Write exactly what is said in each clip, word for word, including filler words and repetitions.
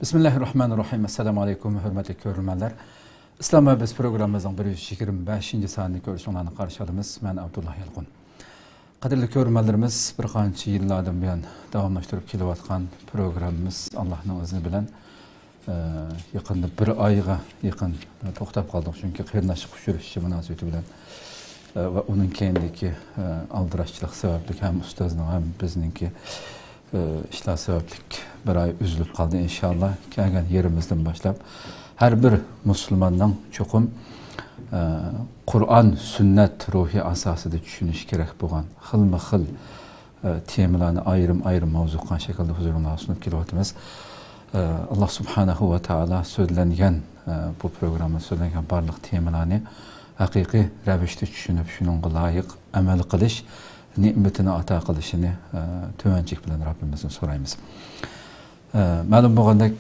بىسمىللاھىررەھمانىررەھىم. ئەسسالامۇ ئەلەيكۇم، ھۆرمەتلىك كۆرۈرمەنلەر. ئىسلام ۋە بىز پروگراممىمىزنىڭ بىر يۈز يىگىرمە بەشىنچى سانىنى كۆرۈشۈڭلارنى قارشى ئالىمىز. مەن ئابدۇللا يالقۇن. قەدىرلىك كۆرۈرمەنلىرىمىز، بىر قانچە يىللاردىن بۇيان داۋاملاشتۇرۇپ كېلىۋاتقان پروگراممىمىز ئاللاھنىڭ ئىزنى بىلەن، ئە، يېقىندا بىر ئايغا يېقىن، ئە، توختاپ قالدۇق. چۈنكى قېرىنداشلىق ئۇچرىشىشى مۇناسىۋىتى بىلەن، ئە، ۋە ئۇنىڭ كەينىدىكى، ئە، ئالدىراشچىلىق سەۋەبلىك ھەم ئۇستازنىڭ ھەم بىزنىڭكى ئىشلار سەۋەبلىك بىر ئاي ئۈزۈلۈپ قالدى. ئىنشاللا كەلگەن يېرىمىزدىن باشلاپ ھەر بىر مۇسۇلماننىڭ چوقۇم، ئە، قۇرئان، سۈننەت روھى ئاساسىدا چۈشىنىشى كېرەك بولغان خىلمۇ خىل، ئە، تېمىلارنى ئايرىم-ئايرىم ماۋزۇ قىلغان شەكىلدە ھۇزۇرۇڭلارغا سۇنۇپ كېلىۋاتىمىز. ئە، ئاللا سۇبھانەھۇ ۋە تائالا سۆزلەنگەن، ئە، بۇ پروگراممىدا سۆزلەنگەن بارلىق تېمىلارنى ھەقىقىي رەۋىشتە چۈشىنىپ، شۇنىڭغا لايىق ئەمەل قىلىش نېمىتىنى ئاتا قىلىشىنى، ئە، تۆۋەنچىلىك بىلەن رەببىمىزدىن سورايمىز. ئە، مەلۇم بولغاندەك،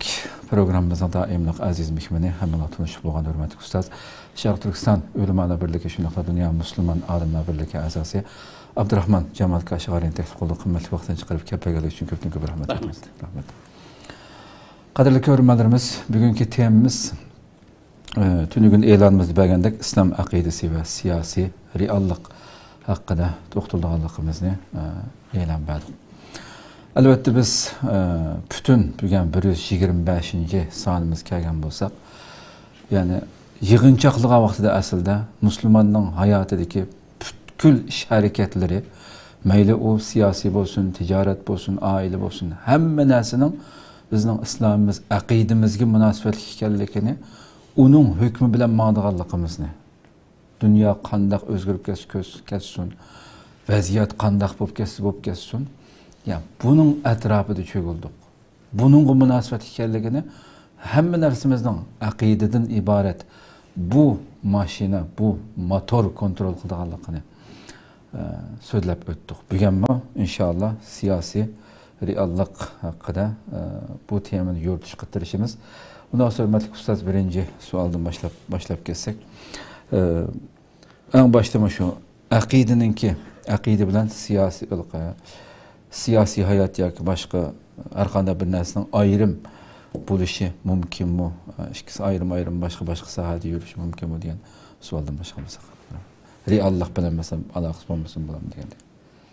پروگراممىمىزنىڭ دائىملىق ئەزىز مېھمىنى، ھەممىڭلار تونۇشلۇق بولغان ھۆرمەتلىك ئۇستاز، شەرقىي تۈركىستان ئۆلىمالار بىرلىكى، شۇنداقلا دۇنيا مۇسۇلمان ئالىملار بىرلىكى ئەزاسى ئابدۇراخمان جامال كاشىغارىنى تەكلىپ قىلدۇق. قىممەتلىك ۋاقتىنى چىقىرىپ كەپ بەرگەنلىكى ئۈچۈن كۆپتىن كۆپ رەھمەت ئېيتىمىز. رەھمەت. قەدىرلىك كۆرۈرمەنلىرىمىز، بۈگۈنكى تېمىمىز، ئى، تۈنۈگۈن ئېلانىمىزدا بەرگەندەك، ئىسلام ئەقىدىسى ۋە سىياسىي رېئاللىق ھەققىدە توختىلىدىغانلىقىمىزنى، ئى، ئېلان بەردۇق. ئەلۋەتتە، بىز، ئى، پۈتۈن بۈگۈن بىر يۈز يىگىرمە بەشىنچى سانىمىزغا كەلگەن بولساق، يەنى يىغىنچاقلىغان ۋاقتىدا ئەسلىدە مۇسۇلماننىڭ ھاياتىدىكى پۈتكۈل ئىش ھەرىكەتلىرى، مەيلى ئۇ سىياسىي بولسۇن، تىجارەت بولسۇن، ئائىلە بولسۇن، ھەممە نەرسىنىڭ بىزنىڭ ئىسلامىمىز ئەقىدىمىزگە مۇناسىۋەتلىك ئىكەنلىكىنى، ئۇنىڭ ھۆكمى بىلەن ماڭىدىغانلىقىمىزنى، دۇنيا قانداق ئۆزگىرىپ كەتسە كۆز-، كەتسۇن، ۋەزىيەت قانداق بولۇپ كەتسە بولۇپ كەتسۇن، يا بۇنىڭ ئەتراپىدا چۆگۈلدۇق. بۇنىڭغا مۇناسىۋەتلىك ئىكەنلىكىنى، ھەممە نەرسىمىزنىڭ ئەقىدىدىن ئىبارەت بۇ ماشىنا، بۇ موتور كونترول قىلىدىغانلىقىنى، ئە، سۆزلەپ ئۆتتۇق. بۈگۈنمۇ ئىنشاللا سىياسىي رېئاللىق ھەققىدە، ئە، بۇ تېمىنى يورۇتۇشقا تىرىشىمىز. ئۇنداق بولسا، ھۆرمەتلىك ئۇستاز، بىرىنچى سوئالدىن باشلاپ، باشلاپ كەتسەك. ئە، ئەڭ باشتا مۇشۇ ئەقىدىنىڭكى، ئەقىدە بىلەن سىياسىي، سىياسىي ھايات ياكى باشقا ھەر قانداق بىر نەرسىنىڭ ئايرىم بولۇشى مۇمكىنمۇ؟ ئىككىسى ئايرىم-ئايرىم، باشقا-باشقا ساھەدە يۈرۈشى مۇمكىنمۇ دېگەن سوئالدىن باشلىمىساق. رېئاللىق بىلەن، مەسىلەن، ئالاقىسى بولمىسىمۇ بولامدۇ دېگەندەك.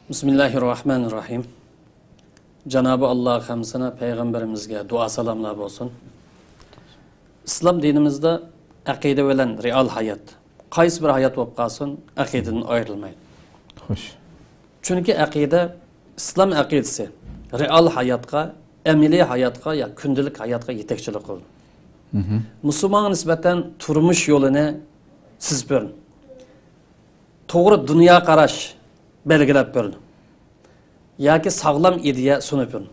بىسمىللاھىررەھمانىررەھىم. جانابى ئاللاغا ھەمدۇسانا، پەيغەمبىرىمىزگە دۇئا سالاملار بولسۇن. ئىسلام دىنىمىزدا ئەقىدە بىلەن رېئال ھايات، قايسى بىر ھايات بولۇپ قالسۇن، ئەقىدىدىن ئايرىلمايدۇ. خوش. چۈنكى ئەقىدە، ئىسلام ئەقىدىسى رېئال ھاياتقا، ئەمەلىي ھاياتقا يا كۈندىلىك ھاياتقا يېتەكچىلىك قىلىدۇ. مۇسۇلمانغا نىسبەتەن تۇرمۇش يولىنى سىزىپ بېرىدۇ. توغرا دۇنيا قاراش بەلگىلەپ بېرىدۇ. ياكى ساغلام ئىدىيە سۇنۇپ بېرىدۇ.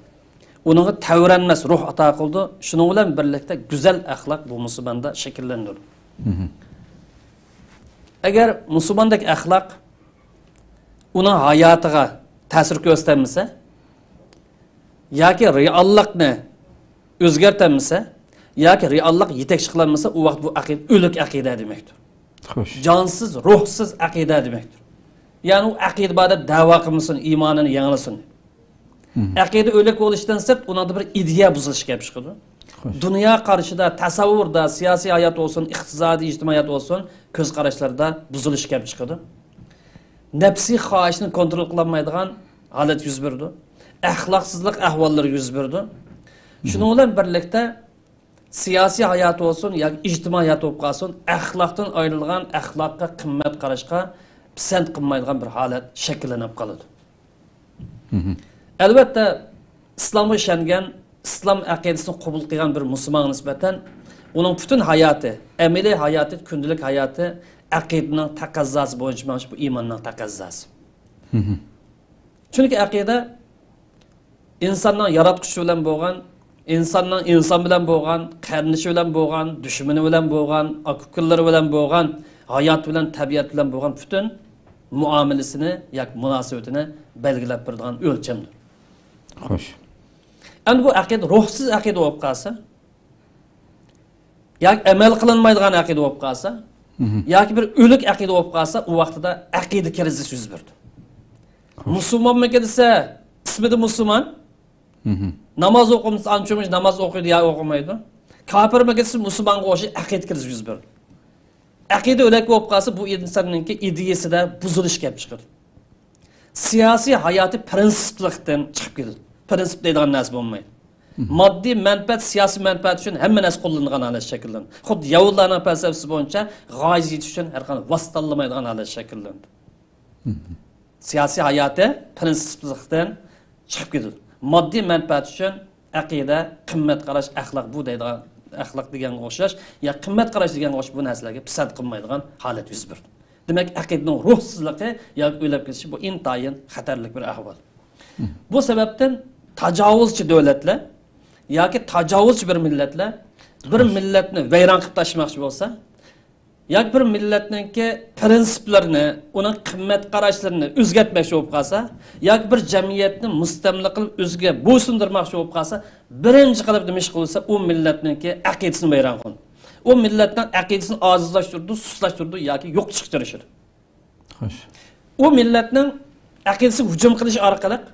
ئۇنىڭغا تەۋرەنمەس روھ ئاتا قىلىدۇ. شۇنىڭ بىلەن بىرلىكتە گۈزەل ئەخلاق بۇ مۇسۇلماندا شەكىللەندۈرىدۇ. ئەگەر مۇسۇلماندەك ئەخلاق ئۇنىڭ ھاياتىغا تەسىر كۆرسىتەلمىسە، ياكى رېئاللىقنى ئۆزگەرتەلمىسە، ياكى رېئاللىق يېتەكچى قىلالمىسا، ئۇ ۋاقىت بۇ ئەقىدە ئۆلۈك ئەقىدە دېمەكتۇر. خوش. جانسىز، روھسىز ئەقىدە دېمەكتۇر. يەنى ئۇ ئەقىدە بار دەپ دەۋا قىلمىسۇن، ئىمانىنى يېڭىلىسۇن. ئەقىدە ئۆلۈك بولۇشتىن سىرت، ئۇنىڭدا بىر ئىدىيە بۇزۇلۇشى كېلىپ چىقىدۇ. خوش. دۇنيا قارىشىدا، تەسەۋۋۇردا، سىياسىي ھايات بولسۇن، ئىقتىسادىي، ئىجتىمائىي ھايات بولسۇن، كۆز قاراشلىرىدا بۇزۇلۇش كېلىپ چىقىدۇ. نەپسىي خاھىشنى كونترول قىلالمايدىغان ھالەت يۈز بېرىدۇ. ئەخلاقسىزلىق ئەھۋاللىرى يۈز بېرىدۇ. شۇنىڭ بىلەن بىرلىكتە، سىياسىي ھايات بولسۇن ياكى ئىجتىمائىي ھايات بولۇپ قالسۇن، ئەخلاقتىن ئايرىلغان، ئەخلاققا قىممەت قاراشقا پىسەنت قىلمايدىغان بىر ھالەت شەكىللىنىپ قالىدۇ. ئەلۋەتتە، ئىسلامغا ئىشەنگەن، ئىسلام ئەقىدىسىنى قوبۇل قىلغان بىر مۇسۇلمانغا نىسبەتەن ئۇنىڭ پۈتۈن ھاياتى، ئەمەلىي ھاياتى، كۈندىلىك ھاياتى ئەقىدىنىڭ تەقەززاسى بويىچە مېڭىش، بۇ ئىماننىڭ تەقەززاسى. چۈنكى ئەقىدە ئىنساننىڭ ياراتقۇچىسى بىلەن بولغان، ئىنساننىڭ ئىنسان بىلەن بولغان، قېرىندىشى بىلەن بولغان، دۈشمىنى بىلەن بولغان، ئاكا-ئۇكىلىرى بىلەن بولغان، ھايات بىلەن، تەبىئەت بىلەن بولغان پۈتۈن مۇئامىلىسىنى ياكى مۇناسىۋىتىنى بەلگىلەپ بېرىدىغان ئۆلچەمدۇر. خوش. ئەمدى بۇ ئەقىدە روھسىز ئەقىدە بولۇپ قالسا، ياكى ئەمەل قىلىنمايدىغان ئەقىدە بولۇپ قالسا، ياكى بىر ئۆلۈك ئەقىدە بولۇپ قالسا، ئۇ ۋاقتىدا ئەقىدە كىرىزىس يۈز بېرىدۇ. خوش. مۇسۇلمانمىكىن دېسە، ئىسمىدا مۇسۇلمان، ناماز ئوقۇمىسا، ئانچە ناماز ئوقۇيدۇ يا ئوقۇمايدۇ. كاپىر مىللەتسىز مۇسۇلمانغا ئوخشاش ئەقىدە كىرىزىش يۈز بېرىدۇ. ئەقىدە ئۆلەك بولۇپ قالسا، بۇ ئىنساننىڭكى ئىدىيىسىدە بۇزۇلۇش كەپ چىقىدۇ. سىياسىي ھاياتى پىرىنسىپلىقتىن چىقىپ كېتىدۇ. پىرىنسىپ دەيدىغان نەرسە بولماي. ماددىي مەنپەئەت، سىياسىي مەنپەئەت ئۈچۈن ھەممە نەرسە قوللىنىدىغان ھالەت شەكىللەندى. خۇددى يەھۇدلارنىڭ پەلسەپىسى بويىچە غايىزى يېتىش ئۈچۈن ھەر قانداق ۋاسىتە تاللىمايدىغان ھالەت شەكىللەندى. سىياسىي ھاياتى پىرىنسىپلىقتىن چىقىپ كېتىدۇ. ماددىي مەنپەئەت ئۈچۈن ئەقىدە، قىممەت قاراش، ئەخلاق بۇ دەيدىغان، ئەخلاق دېگەنگە ئوخشاش، يا قىممەت قاراش دېگەنگە ئوخشاش بۇ نەرسىلەرگە پىسەنت قىلمايدىغان ھالەت يۈز بېرىدۇ. دېمەك، ئەقىدىنىڭ روھسىزلىقى ياكى ئۆلۈپ كېتىشى بۇ ئىنتايىن خەتەرلىك بىر ئەھۋال. بۇ سەۋەبتىن تاجاۋۇزچى دۆلەتلەر ياكى تاجاۋۇزچى بىر مىللەتلەر بىر مىللەتنى ۋەيران قىلىپ تاشلىماقچى بولسا، ياكى بىر مىللەتنىڭكى پىرىنسىپلىرىنى، ئۇنىڭ قىممەت قاراشلىرىنى ئۆزگەرتمەكچى بولۇپ قالسا، ياكى بىر جەمئىيەتنى مۇستەملىكە قىلىپ ئۆزىگە بويسۇندۇرماقچى بولۇپ قالسا، بىرىنچى قىلىپ نېمە ئىش قىلسا، ئۇ مىللەتنىڭكى ئەقىدىسىنى ۋەيران قىلىدۇ. ئۇ مىللەتنىڭ ئەقىدىسىنى ئاجىزلاشتۇرىدۇ، سۇسلاشتۇرىدۇ ياكى يوقىتىشقا تىرىشىدۇ. خوش. ئۇ مىللەتنىڭ ئەقىدىسىگە ھۇجۇم قىلىش ئارقىلىق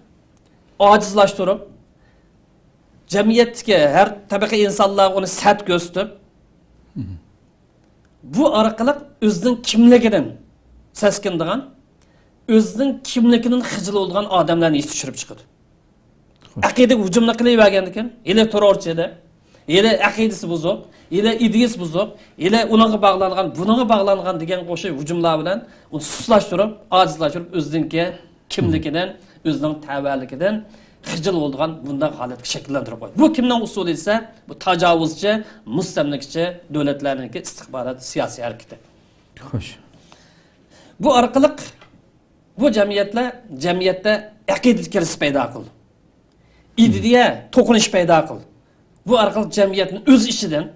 ئاجىزلاشتۇرۇپ، جەمئىيەتتىكى ھەر تەبىقە ئىنسانلارغا ئۇنى سەت كۆرسىتىپ، بۇ ئارقىلىق ئۆزىنىڭ كىملىكىدىن سەسكىنىدىغان، ئۆزىنىڭ كىملىكىدىن خىجىل بولىدىغان ئادەملەرنى ئېسىگە چۈشۈرۈپ چىقىدۇ. ئەقىدىگە ھۇجۇمنى قىلىۋەرگەندىكىن، ھېلى تېررورچى دە، ھېلى ئەقىدىسى بۇزۇق، ھېلى ئىدىيىسى بۇزۇق، ھېلى ئۇنىڭغا باغلانغان، بۇنىڭغا باغلانغان دېگەنگە ئوخشاش ھۇجۇملار بىلەن ئۇنى سۇسلاشتۇرۇپ، ئاجىزلاشتۇرۇپ، ئۆزىنىڭكى كىملىكىدىن، ئۆزىنىڭ تەۋەلىكىدىن خىجىل بولىدىغان بۇنداق ھالەتكە شەكىللەندۈرۈپ قويدى. بۇ كىمنىڭ ئۇسۇلى دېسە، بۇ تاجاۋۇزچى، مۇستەملىكىچى دۆلەتلەرنىڭكى ئىستىخبارات سىياسىي ھەرىكىتى. خوش. بۇ ئارقىلىق بۇ جەمئىيەتلەر جەمئىيەتتە ئەقىدە كىرىزىسى پەيدا قىلدى. ئىدىيە توقۇنۇش پەيدا قىلدى. بۇ ئارقىلىق جەمئىيەتنى ئۆز ئىچىدىن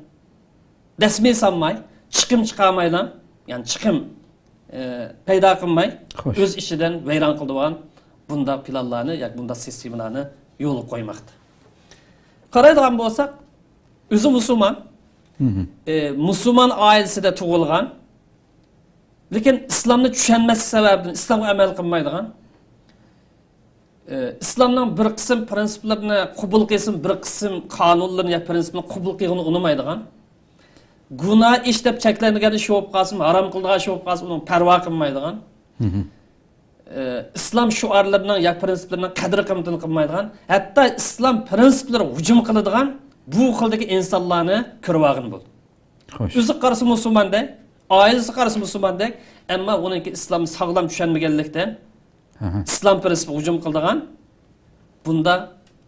رەسمىي سانماي، چىقىم چىقارمايلا، يەنى چىقىم، ئە، پەيدا قىلماي، خوش. ئۆز ئىچىدىن ۋەيران قىلىدىغان بۇنداق پىلانلارنى ياكى بۇنداق سىستېمىلارنى يولغا قويماقتا. قارايدىغان بولساق، ئۆزى مۇسۇلمان، ئە، مۇسۇلمان ئائىلىسىدە تۇغۇلغان، لېكىن ئىسلامنى چۈشەنمەسلىك سەۋەبىدىن ئىسلامغا ئەمەل قىلمايدىغان، ئە، ئىسلامنىڭ بىر قىسىم پىرىنسىپلىرىنى قوبۇل قىلسىمۇ، بىر قىسىم قانۇنلىرىنى يا پىرىنسىپلىرىنى قوبۇل قىلغىنى ئۇنىمايدىغان، گۇناھ ئىش دەپ چەكلەنگەن ئىش بولۇپ قالسىمۇ، ھارام قىلىدىغان ئىش بولۇپ قالسىمۇ، ئۇنىڭ پەرۋا قىلمايدىغان، ئە، ئىسلام شوئارلىرىنىڭ يا پىرىنسىپلىرىنىڭ قەدىر-قىممىتىنى قىلمايدىغان، ھەتتا ئىسلام پىرىنسىپلىرىغا ھۇجۇم قىلىدىغان بۇ خىلدىكى ئىنسانلارنى كۆرۈۋالغىلى بولىدۇ. خوش. ئۆزى قارىسا مۇسۇلماندەك، ئائىلىسى قارىسا مۇسۇلماندەك، ئەمما ئۇنىڭكى ئىسلامنى ساغلام چۈشەنمىگەنلىكتىن، ئىسلام پىرىنسىپىغا ھۇجۇم قىلىدىغان بۇنداق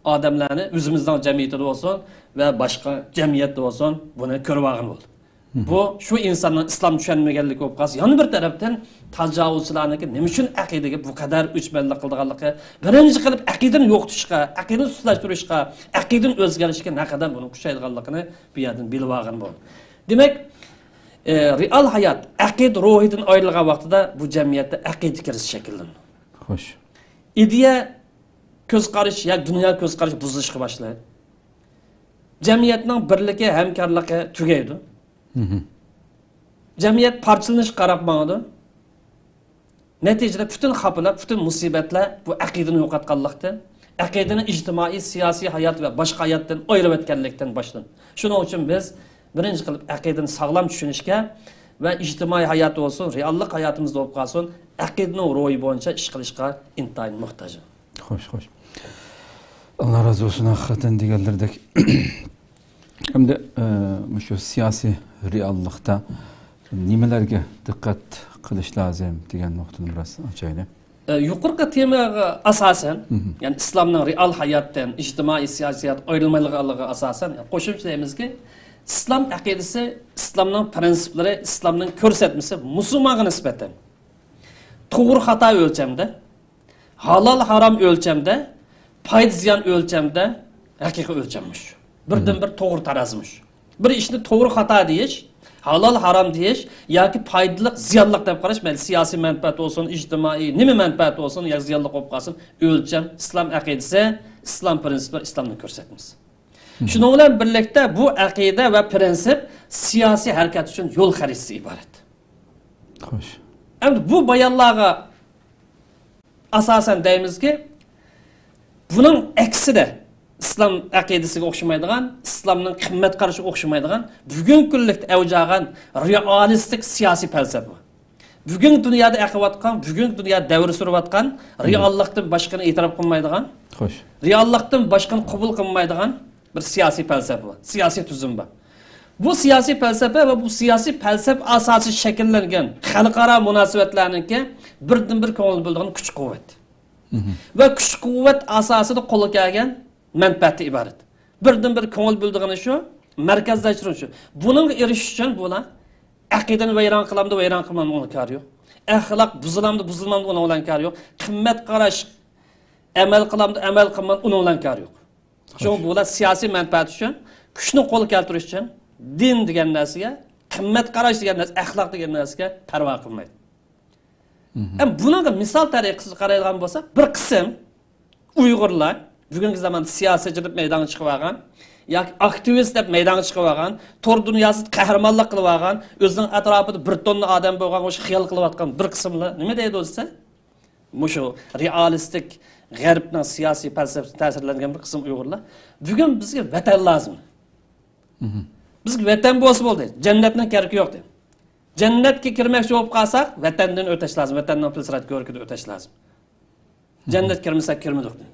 ئادەملەرنى ئۆزىمىزنىڭ جەمئىيىتىدە بولسۇن ۋە باشقا جەمئىيەتتە بولسۇن، بۇنى كۆرۈۋالغىلى بولىدۇ. بۇ شۇ ئىنساننىڭ ئىسلام چۈشەنمىگەنلىكى بولۇپ قالسا، يەنە بىر تەرەپتىن تاجاۋۇزچىلارنىڭكى نېمە ئۈچۈن ئەقىدىگە بۇ قەدەر ئۆچمەنلىك قىلىدىغانلىقى، بىرىنچى قىلىپ ئەقىدىنى يوقىتىشقا، ئەقىدىنى سۇسلاشتۇرۇشقا، ئەقىدىنى ئۆزگەرتىشكە نەقەدەر بۇنى كۈچەيدىغانلىقىنى بۇ يەردىن بىلىۋالغىلى بولىدۇ. دېمەك، ئى، رېئال ھايات ئەقىدە روھىدىن ئايرىلغان ۋاقتىدا بۇ جەمئىيەتتە ئەقىدە كىرىزىسى شەكىللىنىدۇ. خوش. ئىدىيە كۆز قارىشى ياكى دۇنيا كۆز قارىشى بۇزۇلۇشقا باشلايدۇ. جەمئىيەتنىڭ بىرلىكى، ھەمكارلىقى تۈگەيدۇ. جەمئىيەت پارچىلىنىشقا قاراپ ماڭىدۇ. نەتىجىدە پۈتۈن خاپىلىق، پۈتۈن مۇسىبەتلەر بۇ ئەقىدىنى يوقاتقانلىقتىن، ئەقىدىنى ئىجتىمائىي، سىياسىي ھايات ۋە باشقا ھاياتتىن ئايرىۋەتكەنلىكتىن باشلىنىدۇ. شۇنىڭ ئۈچۈن بىز بىرىنچى قىلىپ ئەقىدىنى ساغلام چۈشىنىشكە ۋە ئىجتىمائىي ھايات بولسۇن، رېئاللىق ھاياتىمىزدا بولۇپ قالسۇن، ئەقىدىنىڭ روھى بويىچە ئىش قىلىشقا ئىنتايىن موھتاج. خوش، خوش. ئاللا رازى بولسۇن، ھەقىقەتەن دېگەنلىرىدەك. ئەمدى، ئە، مۇشۇ سىياسىي رېئاللىقتا نېمىلەرگە دىققەت قىلىش لازىم دېگەن نۇقتىنى بىراز ئاچايلى. ئە، يۇقىرىقى تېمىغا ئاساسەن، يەنى ئىسلامنىڭ رېئال ھاياتتىن، ئىجتىمائىي سىياسىي ھايات ئايرىلمايدىغانلىقىغا ئاساسەن، يەنى قوشۇمچە دەيمىزكى، ئىسلام ئەقىدىسى ئىسلامنىڭ پىرىنسىپلىرى، ئىسلامنىڭ كۆرسەتمىسى مۇسۇلمانغا نىسبەتەن توغرا خاتا ئۆلچەمدە، ھالال ھارام ئۆلچەمدە، پايدا زىيان ئۆلچەمدە ھەقىقىي ئۆلچەم مۇشۇ. بىردىن بىر توغرا تەرەزى مۇشۇ. بىر ئىشنى توغرا خاتا دېيىش، ھالال ھارام دېيىش ياكى پايدىلىق زىيانلىق دەپ قاراش، مەيلى سىياسىي مەنپەئەت بولسۇن، ئىجتىمائىي نېمە مەنپەئەت بولسۇن ياكى زىيانلىق بولۇپ قالسۇن، ئۆلچەم ئىسلام ئەقىدىسى، ئىسلام پىرىنسىپلىرى، ئىسلامنىڭ كۆرسەتمىسى. شۇنىڭ بىلەن بىرلىكتە بۇ ئەقىدە ۋە پىرىنسىپ سىياسىي ھەرىكەت ئۈچۈن يول خەرىتىسى ئىبارەت. خوش. ئەمدى بۇ بايانلارغا ئاساسەن دەيمىزكى، بۇنىڭ ئەكسىدە، ئىسلام ئەقىدىسىگە ئوخشىمايدىغان، ئىسلامنىڭ قىممەت قارىشىغا ئوخشىمايدىغان، بۈگۈنكى كۈنلۈكتە ئەۋج ئالغان رېئالىستىك سىياسىي پەلسەپە بار. بۈگۈنكى دۇنيادا ئېقىۋاتقان، بۈگۈنكى دۇنيا دەۋر سۈرۈۋاتقان، رېئاللىقتىن باشقىنى ئېتىراپ قىلمايدىغان، رېئاللىقتىن باشقىنى قوبۇل قىلمايدىغان بىر سىياسىي پەلسەپە بار، سىياسىي تۈزۈم بار. بۇ سىياسىي پەلسەپە ۋە بۇ سىياسىي پەلسەپە ئاساسىدا شەكىللەنگەن خەلقئارا مۇناسىۋەتلەرنىڭكى بىردىنبىر كۆڭۈل بۆلىدىغان كۈچ-قۇۋۋەت. ۋە كۈچ-قۇۋۋەت ئاساسىدا قولغا كەلگەن مەنپەئەتتىن ئىبارەت. بىردىنبىر كۆڭۈل بۆلىدىغىنى شۇ، مەركەزلەشتۈرۈش شۇ. بۇنىڭغا ئېرىشىش ئۈچۈن بۇلار ئەقىدىنى ۋەيران قىلامدۇ، ۋەيران قىلمامدۇ، ئۇنىڭ كارى يوق. ئەخلاق بۇزۇلامدۇ، بۇزۇلمامدۇ، ئۇنىڭ بىلەن كارى يوق. قىممەت قاراش ئەمەل قىلامدۇ، ئەمەل قىلمامدۇ، ئۇنىڭ بىلەن كارى يوق. شۇڭا بۇلار سىياسىي مەنپەئەت ئۈچۈن كۈچنى قولغا كەلتۈرۈش ئۈچۈن دىن دېگەن نەرسىگە، قىممەت قاراش دېگەن نەرسە، ئەخلاق دېگەن نەرسىگە پەرۋا قىلمايدۇ. ئەمما بۇنىڭغا مىسال تەرىقىسىدە قارايدىغان بولساق، بىر قىسىم ئۇيغۇرلار، بۈگۈنكى زاماندا سىياسەتچى دەپ مەيدانغا چىقىۋالغان ياكى ئاكتىۋىست دەپ مەيدانغا چىقىۋالغان، تور دۇنياسىدا قەھرىمانلىق قىلىۋالغان، ئۆزىنىڭ ئەتراپىدا بىر توننا ئادەم بولغان، ئوشۇ خىيال قىلىۋاتقان بىر قىسىملار نېمە دەيدۇ دېسە، مۇشۇ رېئالىستىك غەربنىڭ سىياسىي پەلسەپىسىدىن تەسىرلەنگەن بىر قىسىم ئۇيغۇرلار، بۈگۈن بىزگە ۋەتەن لازىم. بىزگە ۋەتەن بولسا بولدى، جەننەتنىڭ كېرىكى يوق دەيدۇ. جەننەتكە كىرمەكچى بولۇپ قالساق، ۋەتەندىن ئۆتەش لازىم، ۋەتەننىڭ پىلسىرات كۆۋرۈكىدىن ئۆتەش لازىم. جەننەتكە كىرمىسەك، كىرمىدۇق دەيدۇ.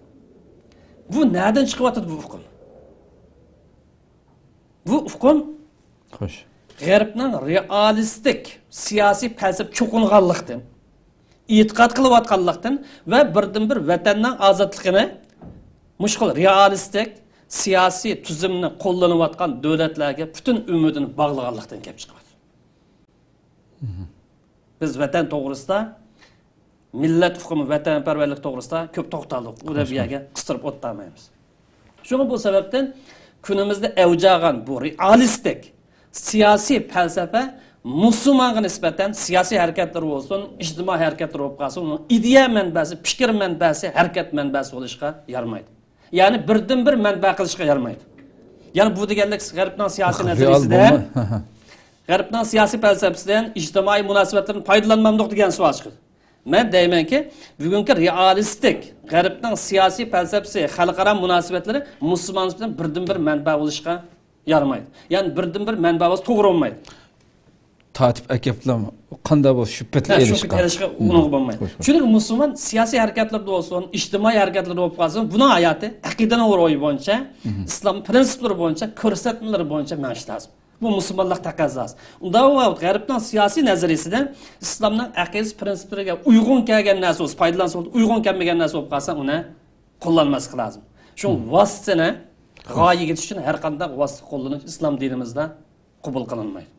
بۇ نەدىن چىقىۋاتىدۇ بۇ ئۇقۇم؟ بۇ ئۇقۇم غەربنىڭ رېئالىستىك سىياسىي پەلسەپە چوقۇنغانلىقتىن، ئېتىقاد قىلىۋاتقانلىقتىن ۋە بىردىنبىر ۋەتەننىڭ ئازادلىقىنى مۇشۇ خىل رېئالىستىك سىياسىي تۈزۈمنى قوللىنىۋاتقان دۆلەتلەرگە پۈتۈن ئۈمىدىنى باغلىغانلىقتىن كېلىپ چىقىۋاتىدۇ. بىز ۋەتەن توغرىسىدا، مىللەت ئۇقۇمى، ۋەتەنپەرۋەرلىك توغرىسىدا كۆپ توختالدۇق. ئۇ دەپ بۇ يەرگە قىستۇرۇپ ئولتۇرمايمىز. شۇڭا بۇ سەۋەبتىن كۈنىمىزدە ئەۋج ئالغان بۇ رېئالىستىك سىياسىي پەلسەپە مۇسۇلمانغا نىسبەتەن سىياسىي ھەرىكەتلىرى بولسۇن، ئىجتىمائىي ھەرىكەتلىرى بولۇپ قالسۇن، ئۇنىڭ ئىدىيە مەنبەسى، پىكىر مەنبەسى، ھەرىكەت مەنبەسى بولۇشقا يارىمايدۇ. يەنى بىردىنبىر مەنبە قىلىشقا يارىمايدۇ. يەنى بۇ دېگەنلىك غەربنىڭ سىياسىي نەزەرىيىسىدە، غەربنىڭ سىياسىي پەلسەپىسىدىن ئىجتىمائىي مۇناسىۋەتلىرىدىن پايدىلانمامدۇق دېگەن سوئال چىقىدۇ. مەن دەيمەنكى، بۈگۈنكى رېئالىستىك غەربنىڭ سىياسىي پەلسەپىسى، خەلقئارا مۇناسىۋەتلىرى مۇسۇلمان بىلەن بىردىنبىر مەنبە بولۇشقا يارىمايدۇ. يەنى بىردىنبىر مەنبە بولسا توغرا بولمايدۇ. تارتىپ ئەكەپلا قانداق بولسا شۈبھىتىلەر ھە، شۈبھە ئېلىشقا. ئېلىشقا ئۇنىڭغا بولمايدۇ. خوش، خوش. چۈنكى مۇسۇلمان سىياسىي ھەرىكەتلىرىدە بولسۇن، ئىجتىمائىي ھەرىكەتلىرىدە بولۇپ قالسۇن، بۇنىڭ ھاياتى ئەقىدىنىڭ روھى بويىچە، ئىسلام پىرىنسىپلىرى بويىچە، كۆرسەتمىلىرى بويىچە مېڭىشى لازىم. بۇ مۇسۇلمانلىق تەقەززاسى. ئۇنداق ۋاقىت غەربنىڭ سىياسىي نەزەرىيىسىدە ئىسلامنىڭ ئەقىدىسى پىرىنسىپلىرىگە ئۇيغۇن كەلگەن نەرسە بولسا پايدىلانسا بولىدۇ، ئۇيغۇن كەلمىگەن نەرسە بولۇپ قالسا ئۇنى قوللانماسلىق لازىم. شۇ ۋاسىتىنى غايىگە يېتىش ئۈچۈن ھەر قانداق ۋاسىتە قوللىنىش ئىسلام دىنىمىزدا قوبۇل قىلىنمايدۇ.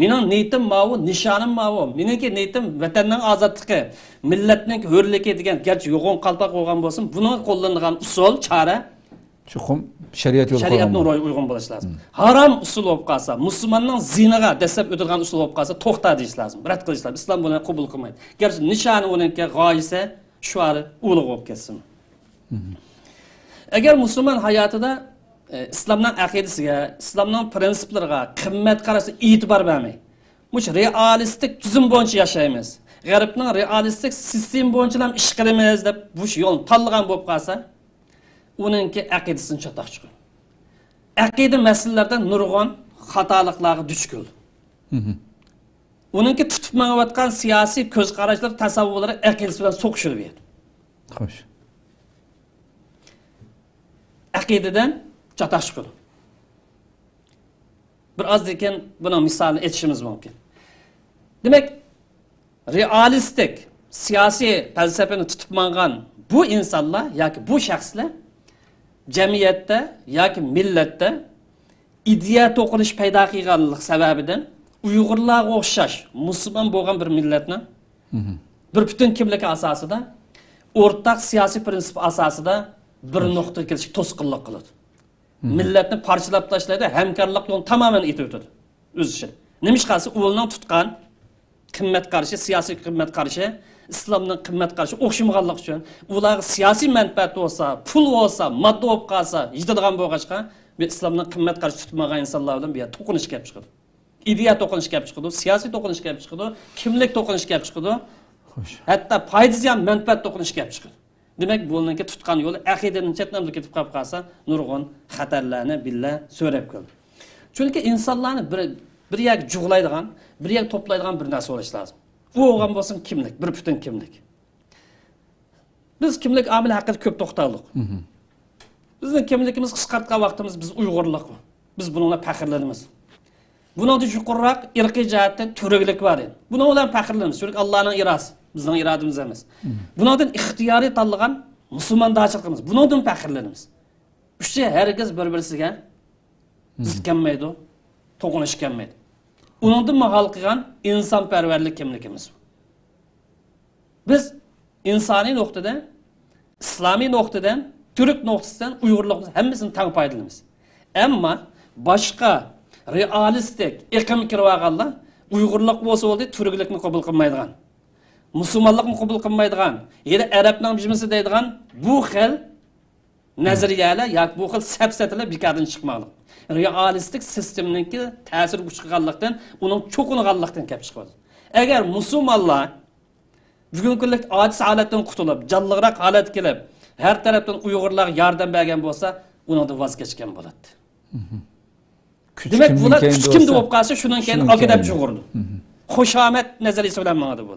مېنىڭ نىيىتىم ماۋۇ، نىشانىم ماۋۇ. مېنىڭكى نىيىتىم ۋەتەننىڭ ئازادلىقى، مىللەتنىڭ ھۆرلۈكى دېگەن گەرچە يوغان قالپاق بولغان بولسۇن، بۇنىڭغا قوللىنىدىغان ئۇسۇل، چارە شۇقۇم شەرىئەت يولى شەرىئەتنىڭ روھىغا ئۇيغۇن بولۇش لازىم. ھارام ئۇسۇل بولۇپ قالسا، مۇسۇلماننىڭ زىنىغا دەسسەپ ئۆتىدىغان ئۇسۇل بولۇپ قالسا، توختا دېيىش لازىم، رەت قىلىش لازىم. ئىسلام بۇنى قوبۇل قىلمايدۇ. گەرچە نىشانى ئۇنىڭكى، غايىسى، شوئارى ئۇلۇغ بولۇپ كەتسىمۇ. ئەگەر مۇسۇلمان ھاياتىدا، ئە، ئىسلامنىڭ ئەقىدىسىگە، ئىسلامنىڭ پىرىنسىپلىرىغا، قىممەت قارىشىغا ئېتىبار بەرمەي، مۇشۇ رېئالىستىك تۈزۈم بويىچە ياشايمىز، غەربنىڭ رېئالىستىك سىستېما بويىچىلا ئىش قىلىمىز دەپ مۇشۇ يولنى تاللىغان بولۇپ قالسا، ئۇنىڭكى ئەقىدىسىدىن چاتاق چىقىدۇ. ئەقىدە مەسىلىلەردە نۇرغۇن خاتالىقلارغا دۇچ كېلىدۇ. ئۇنىڭكى تۇتۇپ مېڭىۋاتقان سىياسىي كۆز قاراشلىرى، تەسەۋۋۇرلىرى ئەقىدىسى بىلەن سوقۇشىدۇ بۇ يەردە. خوش. ئەقىدىدىن چاتاق چىقىدۇ. بىر ئازدىن كېيىن بۇنىڭ مىسالىنى ئېيتىشىمىز مۇمكىن. دېمەك، رېئالىستىك سىياسىي پەلسەپىنى تۇتۇپ ماڭغان بۇ ئىنسانلار ياكى بۇ شەخسلەر جەمئىيەتتە ياكى مىللەتتە ئىدىيە توقۇنۇشى پەيدا قىلغانلىق سەۋەبىدىن ئۇيغۇرلارغا ئوخشاش مۇسۇلمان بولغان بىر مىللەتنىڭ بىر پۈتۈن كىملىكى ئاساسىدا، ئورتاق سىياسىي پىرىنسىپ ئاساسىدا بىر نۇقتىغا كېلىشكە توسقۇنلۇق قىلىدۇ. مىللەتنى پارچىلاپ تاشلايدۇ، ھەمكارلىق يولىنى تامامەن ئېتىۋېتىدۇ ئۆز ئىچىدە. نېمىشقا دېسە، ئۇنىڭ تۇتقان قىممەت قارىشى، سىياسىي قىممەت قارىشى، ئىسلامنىڭ قىممەت قارىشى ئوخشىمىغانلىقى ئۈچۈن، ئۇلارغا سىياسىي مەنپەئەت بولسا، پۇل بولسا، ماددا بولۇپ قالسا، يېتىدىغان بولغاچقا، بۇ ئىسلامنىڭ قىممەت قارىشى تۇتمىغان ئىنسانلار بىلەن بۇ يەردە توقۇنۇش كەپ چىقىدۇ. ئىدىيە توقۇنۇش كەپ چىقىدۇ، سىياسىي توقۇنۇش كەپ چىقىدۇ، كىملىك توقۇنۇش كەپ چىقىدۇ. خوش. ھەتتا پايدا زىيان، مەنپەئەت توقۇنۇش كەپ چىقىدۇ. دېمەك، بۇنىڭكى تۇتقان يولى ئەقىدىدىن چەتنەمدە كېتىپ قاپ قالسا، نۇرغۇن خەتەرلەرنى بىللە سۆرەپ كېلىدۇ. چۈنكى ئىنسانلارنى بىر، بىر يەرگە جۇغلايدىغان، بىر يەرگە توپلايدىغان بىر نەرسە بولۇشى لازىم. ئۇ بولغان بولسۇن كىملىك، بىر پۈتۈن كىملىك. بىز كىملىك ئامىلى ھەققىدە كۆپ توختالدۇق. بىزنىڭ كىملىكىمىز قىسقارتقان ۋاقتىمىز بىز ئۇيغۇرلۇق. بىز بۇنىڭ بىلەن پەخىرلىنىمىز. بۇنىڭدىن يۇقىرىراق ئىرقىي جەھەتتىن تۈركلۈك بار ئىدى. بۇنىڭ بىلەن پەخىرلىنىمىز. چۈنكى ئاللانىڭ ئىرادىسى، بىزنىڭ ئىرادىمىز ئەمەس. بۇنىڭدىن ئىختىيارىي تاللىغان مۇسۇلماندارچىلىقىمىز. بۇنىڭدىن پەخىرلىنىمىز. ئۈچى ھەرگىز بىر-بىرسىگە زىت كەلمەيدۇ، توقۇنۇش كەلمەيدۇ. ئۇنىڭدىنمۇ ھالقىغان ئىنسانپەرۋەرلىك كىملىكىمىز. بىز ئىنسانىي نۇقتىدىن، ئىسلامىي نۇقتىدىن، تۈرك نۇقتىسىدىن ئۇيغۇرلۇقىمىز ھەممىسىنى تەڭ پايدىلىنىمىز. ئەمما باشقا رېئالىستىك ئېقىم كىرىۋالغانلار ئۇيغۇرلۇق بولسا بولدى، تۈركلۈكنى قوبۇل قىلمايدىغان، مۇسۇلمانلىقنى قوبۇل قىلمايدىغان، يەنە ئەرەبنىڭ بىزمىسى دەيدىغان بۇ خىل نەزەرىيەلەر ياكى بۇ خىل سەپسەتىلەر بىكاردىن چىقماقلىق. رېئالىستىك سىستېمىنىڭكى تەسىرىگە ئۇچرىغانلىقتىن، ئۇنىڭ چوقۇنغانلىقتىن كەپ چىقىۋاتىدۇ. ئەگەر مۇسۇلمانلار بۈگۈنكى كۈنلۈك ئاجىز ھالەتتىن قۇتۇلۇپ، جانلىقراق ھالەتكە كېلىپ، ھەر تەرەپتىن ئۇيغۇرلارغا ياردەم بەرگەن بولسا، ئۇنىڭدىن ۋاز كەچكەن بولاتتى. دېمەك، بۇلار كۈچ كىمدە بولۇپ قالسا، شۇنىڭ كەينىدىن ئاكا دەپ چىقىرىدۇ. خۇشامەت نەزەرىيىسى بىلەن ماڭىدۇ بۇ.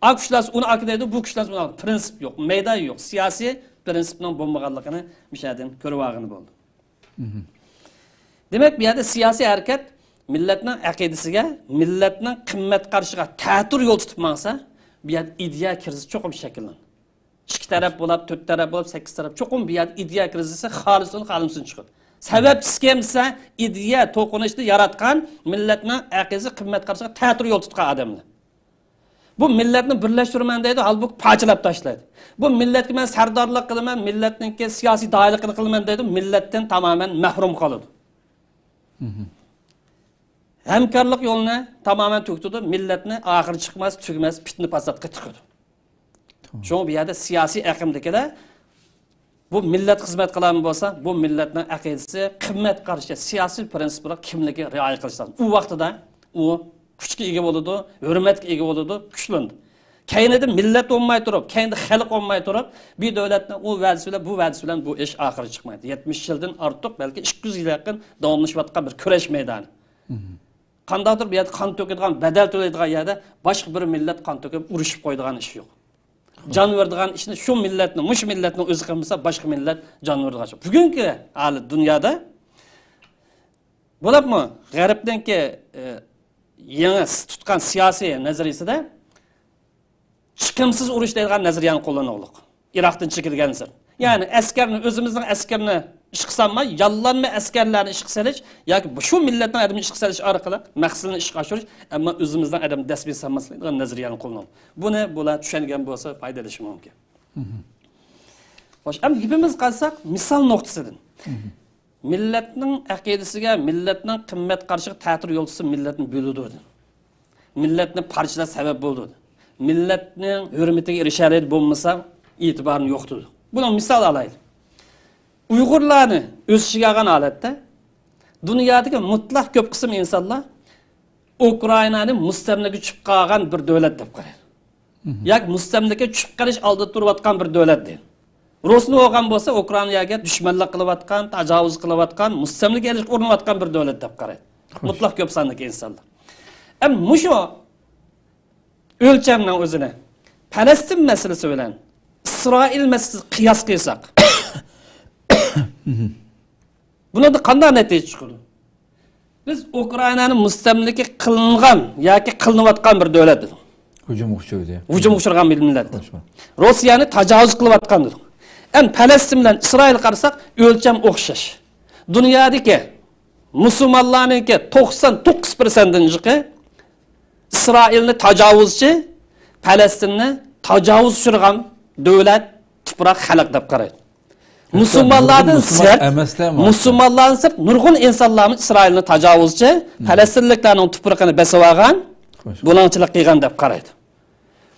ئا كۈچلەر ئۇنى ئاكا دەيدۇ، بۇ كۈچلەر بۇنى ئاكا. پرىنسىپ يوق، مەيدان يوق، سىياسىي پرىنسىپنىڭ بولمىغانلىقىنى مۇشۇ يەردىن كۆرۈۋالغىلى بولىدۇ. دېمەك، بۇ يەردە سىياسىي ھەرىكەت مىللەتنىڭ ئەقىدىسىگە، مىللەتنىڭ قىممەت قارىشىغا تەتۈر يول تۇتۇپ ماڭسا، بۇ يەردە ئىدىيە كىرىزىسى چوقۇم شەكىللىنىدۇ. ئىككى تەرەپ بولاپ، تۆت تەرەپ بولاپ، سەككىز تەرەپ، چوقۇم بۇ يەردە ئىدىيە كىرىزىسى خالىسۇن، خالىمىسۇن چىقىدۇ. سەۋەبچىسى كىم دېسە، ئىدىيە توقۇنۇشنى ياراتقان، مىللەتنىڭ ئەقىدىسى، قىممەت قارىشىغا تەتۈر يول تۇتقان ئادەملەر. بۇ مىللەتنى بىرلەشتۈرىمەن دەيدۇ، ھالبۇكى پارچىلاپ تاشلايدۇ. بۇ مىللەتكە مەن سەردارلىق قىلىمەن، مىللەتنىڭكى سىياسىي دائىرىلىكىنى قىلىمەن دەيدۇ، مىللەتتىن تامامەن مەھرۇم قالىدۇ. ھەمكارلىق يولىنى تامامەن تۈگىتىدۇ، مىللەتنى ئاخىرى چىقماس، تۈگىمەس پىتنە پاساتقا تىقىدۇ. شۇڭا بۇ يەردە سىياسىي ئېقىمدىكىلەر بۇ مىللەت خىزمەت قىلامدۇ بولسا، بۇ مىللەتنىڭ ئەقىدىسى، قىممەت قارىشى، سىياسىي پرىنسىپلار، كىملىكى رىئايە قىلىش لازىم. ئۇ ۋاقتىدا ئۇ كۈچكە ئىگە بولىدۇ، ھۆرمەتكە ئىگە بولىدۇ، كۈچلىنىدۇ. كەينىدە مىللەت بولماي تۇرۇپ، كەينىدە خەلق بولماي تۇرۇپ، بىر دۆلەتنىڭ ئۇ ۋەدىسى بىلەن، بۇ ۋەدىسى بىلەن بۇ ئىش ئاخىرى چىقمايدۇ. يەتمىش يىلدىن ئارتۇق، بەلكى ئىككى يۈز يىل يېقىن داۋاملىشىۋاتقان بىر كۈرەش مەيدانى. قانداقتۇر بۇ يەردە قان تۆكىدىغان، بەدەل تۆلەيدىغان يەردە باشقا بىر مىللەت قان تۆكۈپ ئۇرۇشۇپ قويىدىغان ئىش يوق. جان بېرىدىغان ئىشنى شۇ مىللەتنىڭ، مۇشۇ مىللەتنىڭ ئۆزى قىلمىسا، باشقا مىللەت جان بېرىدىغان ئىش يوق. بۈگۈنكى ھالى دۇنيادا بولۇپمۇ غەربنىڭكى، ئە، يېڭى تۇتقان سىياسىي نەزەرىيىسىدە چىقىمسىز ئۇرۇش دەيدىغان نەزەرىيەنى قوللانغۇلۇق. ئىراقتىن چېكىنگەنسېرى. يەنى ئەسكەرنى، ئۆزىمىزنىڭ ئەسكىرىنى ئىشقا سالماي، ياللانما ئەسكەرلەرنى ئىشقا سېلىش ياكى بۇ، شۇ مىللەتنىڭ ئادىمىنى ئىشقا سېلىش ئارقىلىق مەقسىتىنى ئىشقا ئاشۇرۇش، ئەمما ئۆزىمىزنىڭ ئادەمنى دەسمىگە سالماسلىق دېگەن نەزەرىيەنى قوللانغان. بۇنى بۇلار چۈشەنگەن بولسا پايدىلىشى مۇمكىن. خوش، ئەمدى گېپىمىزگە قارىساق، مىسال نۇقتىسىدىن. مىللەتنىڭ ئەقىدىسىگە، مىللەتنىڭ قىممەت قارىشىغا تەتۈر يول تۇتسا، مىللەتنى بۆلىدۇ دېدى. مىللەتنى پارچىلاش سەۋەب بولىدۇ دېدى. مىللەتنىڭ ھۆرمىتىگە ئېرىشەلەيدۇ، بولمىسا ئېتىبارىنى يوقىتىدۇ. بۇنىڭ مىسال ئالايلى. ئۇيغۇرلارنى ئۆز ئىچىگە ئالغان ھالەتتە دۇنيادىكى مۇتلەق كۆپ قىسىم ئىنسانلار ئۇكرائىنانى مۇستەملىكىگە چۈشۈپ قالغان بىر دۆلەت دەپ قارايدۇ. ياكى مۇستەملىكە چۈشۈپ قېلىش ئالدىدا تۇرۇۋاتقان بىر دۆلەت دېدى. روسنى بولغان بولسا، ئۇكرائىناگە دۈشمەنلىك قىلىۋاتقان، تاجاۋۇز قىلىۋاتقان، مۇستەملىكە ئېلىشقا ئۇرۇنۇۋاتقان بىر دۆلەت دەپ قارايدۇ. خوش. مۇتلەق كۆپ ساندىكى ئىنسانلار. ئەمما مۇشۇ ئۆلچەمنىڭ ئۆزىنى پەلەستىن مەسىلىسى بىلەن ئىسرائىل مەسىلىسىگە قىياس قىلساق، بۇنىڭدا قانداق نەتىجە چىقىدۇ؟ بىز ئۇكرائىنانى مۇستەملىكە قىلىنغان ياكى قىلىنىۋاتقان بىر دۆلەت دېدۇق. ھۇجۇمغا ئۇچرىدى. ھۇجۇمغا ئۇچرىغان بىر مىللەت دېدۇق. خوش. روسىيەنى تاجاۋۇز قىلىۋاتقان دېدۇق. ئەمما پەلەستىن بىلەن ئىسرائىل قارىساق، ئۆلچەم ئوخشاش. دۇنيادىكى مۇسۇلمانلارنىڭكى توقسان توققۇز پىرسەنتتىن جىقى ئىسرائىلنى تاجاۋۇزچى، پەلەستىننى تاجاۋۇز ئۇچرىغان دۆلەت، تۇپراق، خەلق دەپ قارايدۇ. مۇسۇلمانلاردىن سىرت، مۇسۇلمانلاردىن سىرت نۇرغۇن ئىنسانلارمۇ ئىسرائىلنى تاجاۋۇزچى، پەلەستىنلىكلەرنىڭ تۇپرىقىنى بېسىۋالغان، بۇلاڭچىلىق قىلغان دەپ قارايدۇ.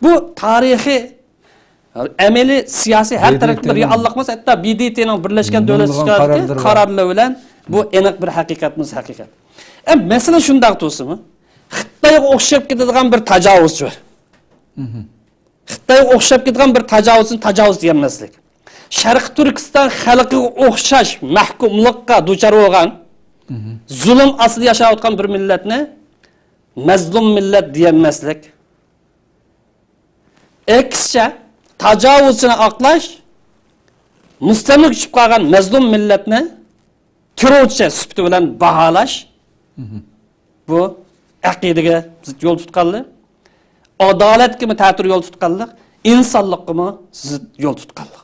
بۇ تارىخىي، ئەمەلىي، سىياسىي ھەر تەرەپلىمە رېئاللىقىمىز، ھەتتا ب د ت نىڭ بىرلەشكەن دۆلەتلەر تەشكىلاتىدىكى قارارلىرى بىلەن بۇ ئېنىق بىر ھەقىقەتمىز ھەقىقەت. ئە، مەسىلە شۇنداق تۇرسىمۇ، خىتايغا ئوخشاپ كېتىدىغان بىر تاجاۋۇزچى بار. خىتايغا ئوخشاپ كېتىدىغان بىر تاجاۋۇزچىنى تاجاۋۇز دېيەلمەسلىك. شەرقىي تۈركىستان خەلقىگە ئوخشاش مەھكۇملۇققا دۇچار بولغان، زۇلۇم ئاستىدا ياشاۋاتقان بىر مىللەتنى مەزلۇم مىللەت دېيەلمەسلىك. ئەكسىچە، تاجاۋۇزچىنى ئاقلاش، مۇستەملىكە چۈشۈپ قالغان مەزلۇم مىللەتنى تېررورچى سۈپىتى بىلەن باھالاش، بۇ ئەقىدىگە زىت يول تۇتقانلىق، ئادالەتكىمۇ تەتۈر يول تۇتقانلىق، ئىنسانلىققىمۇ زىت يول تۇتقانلىق.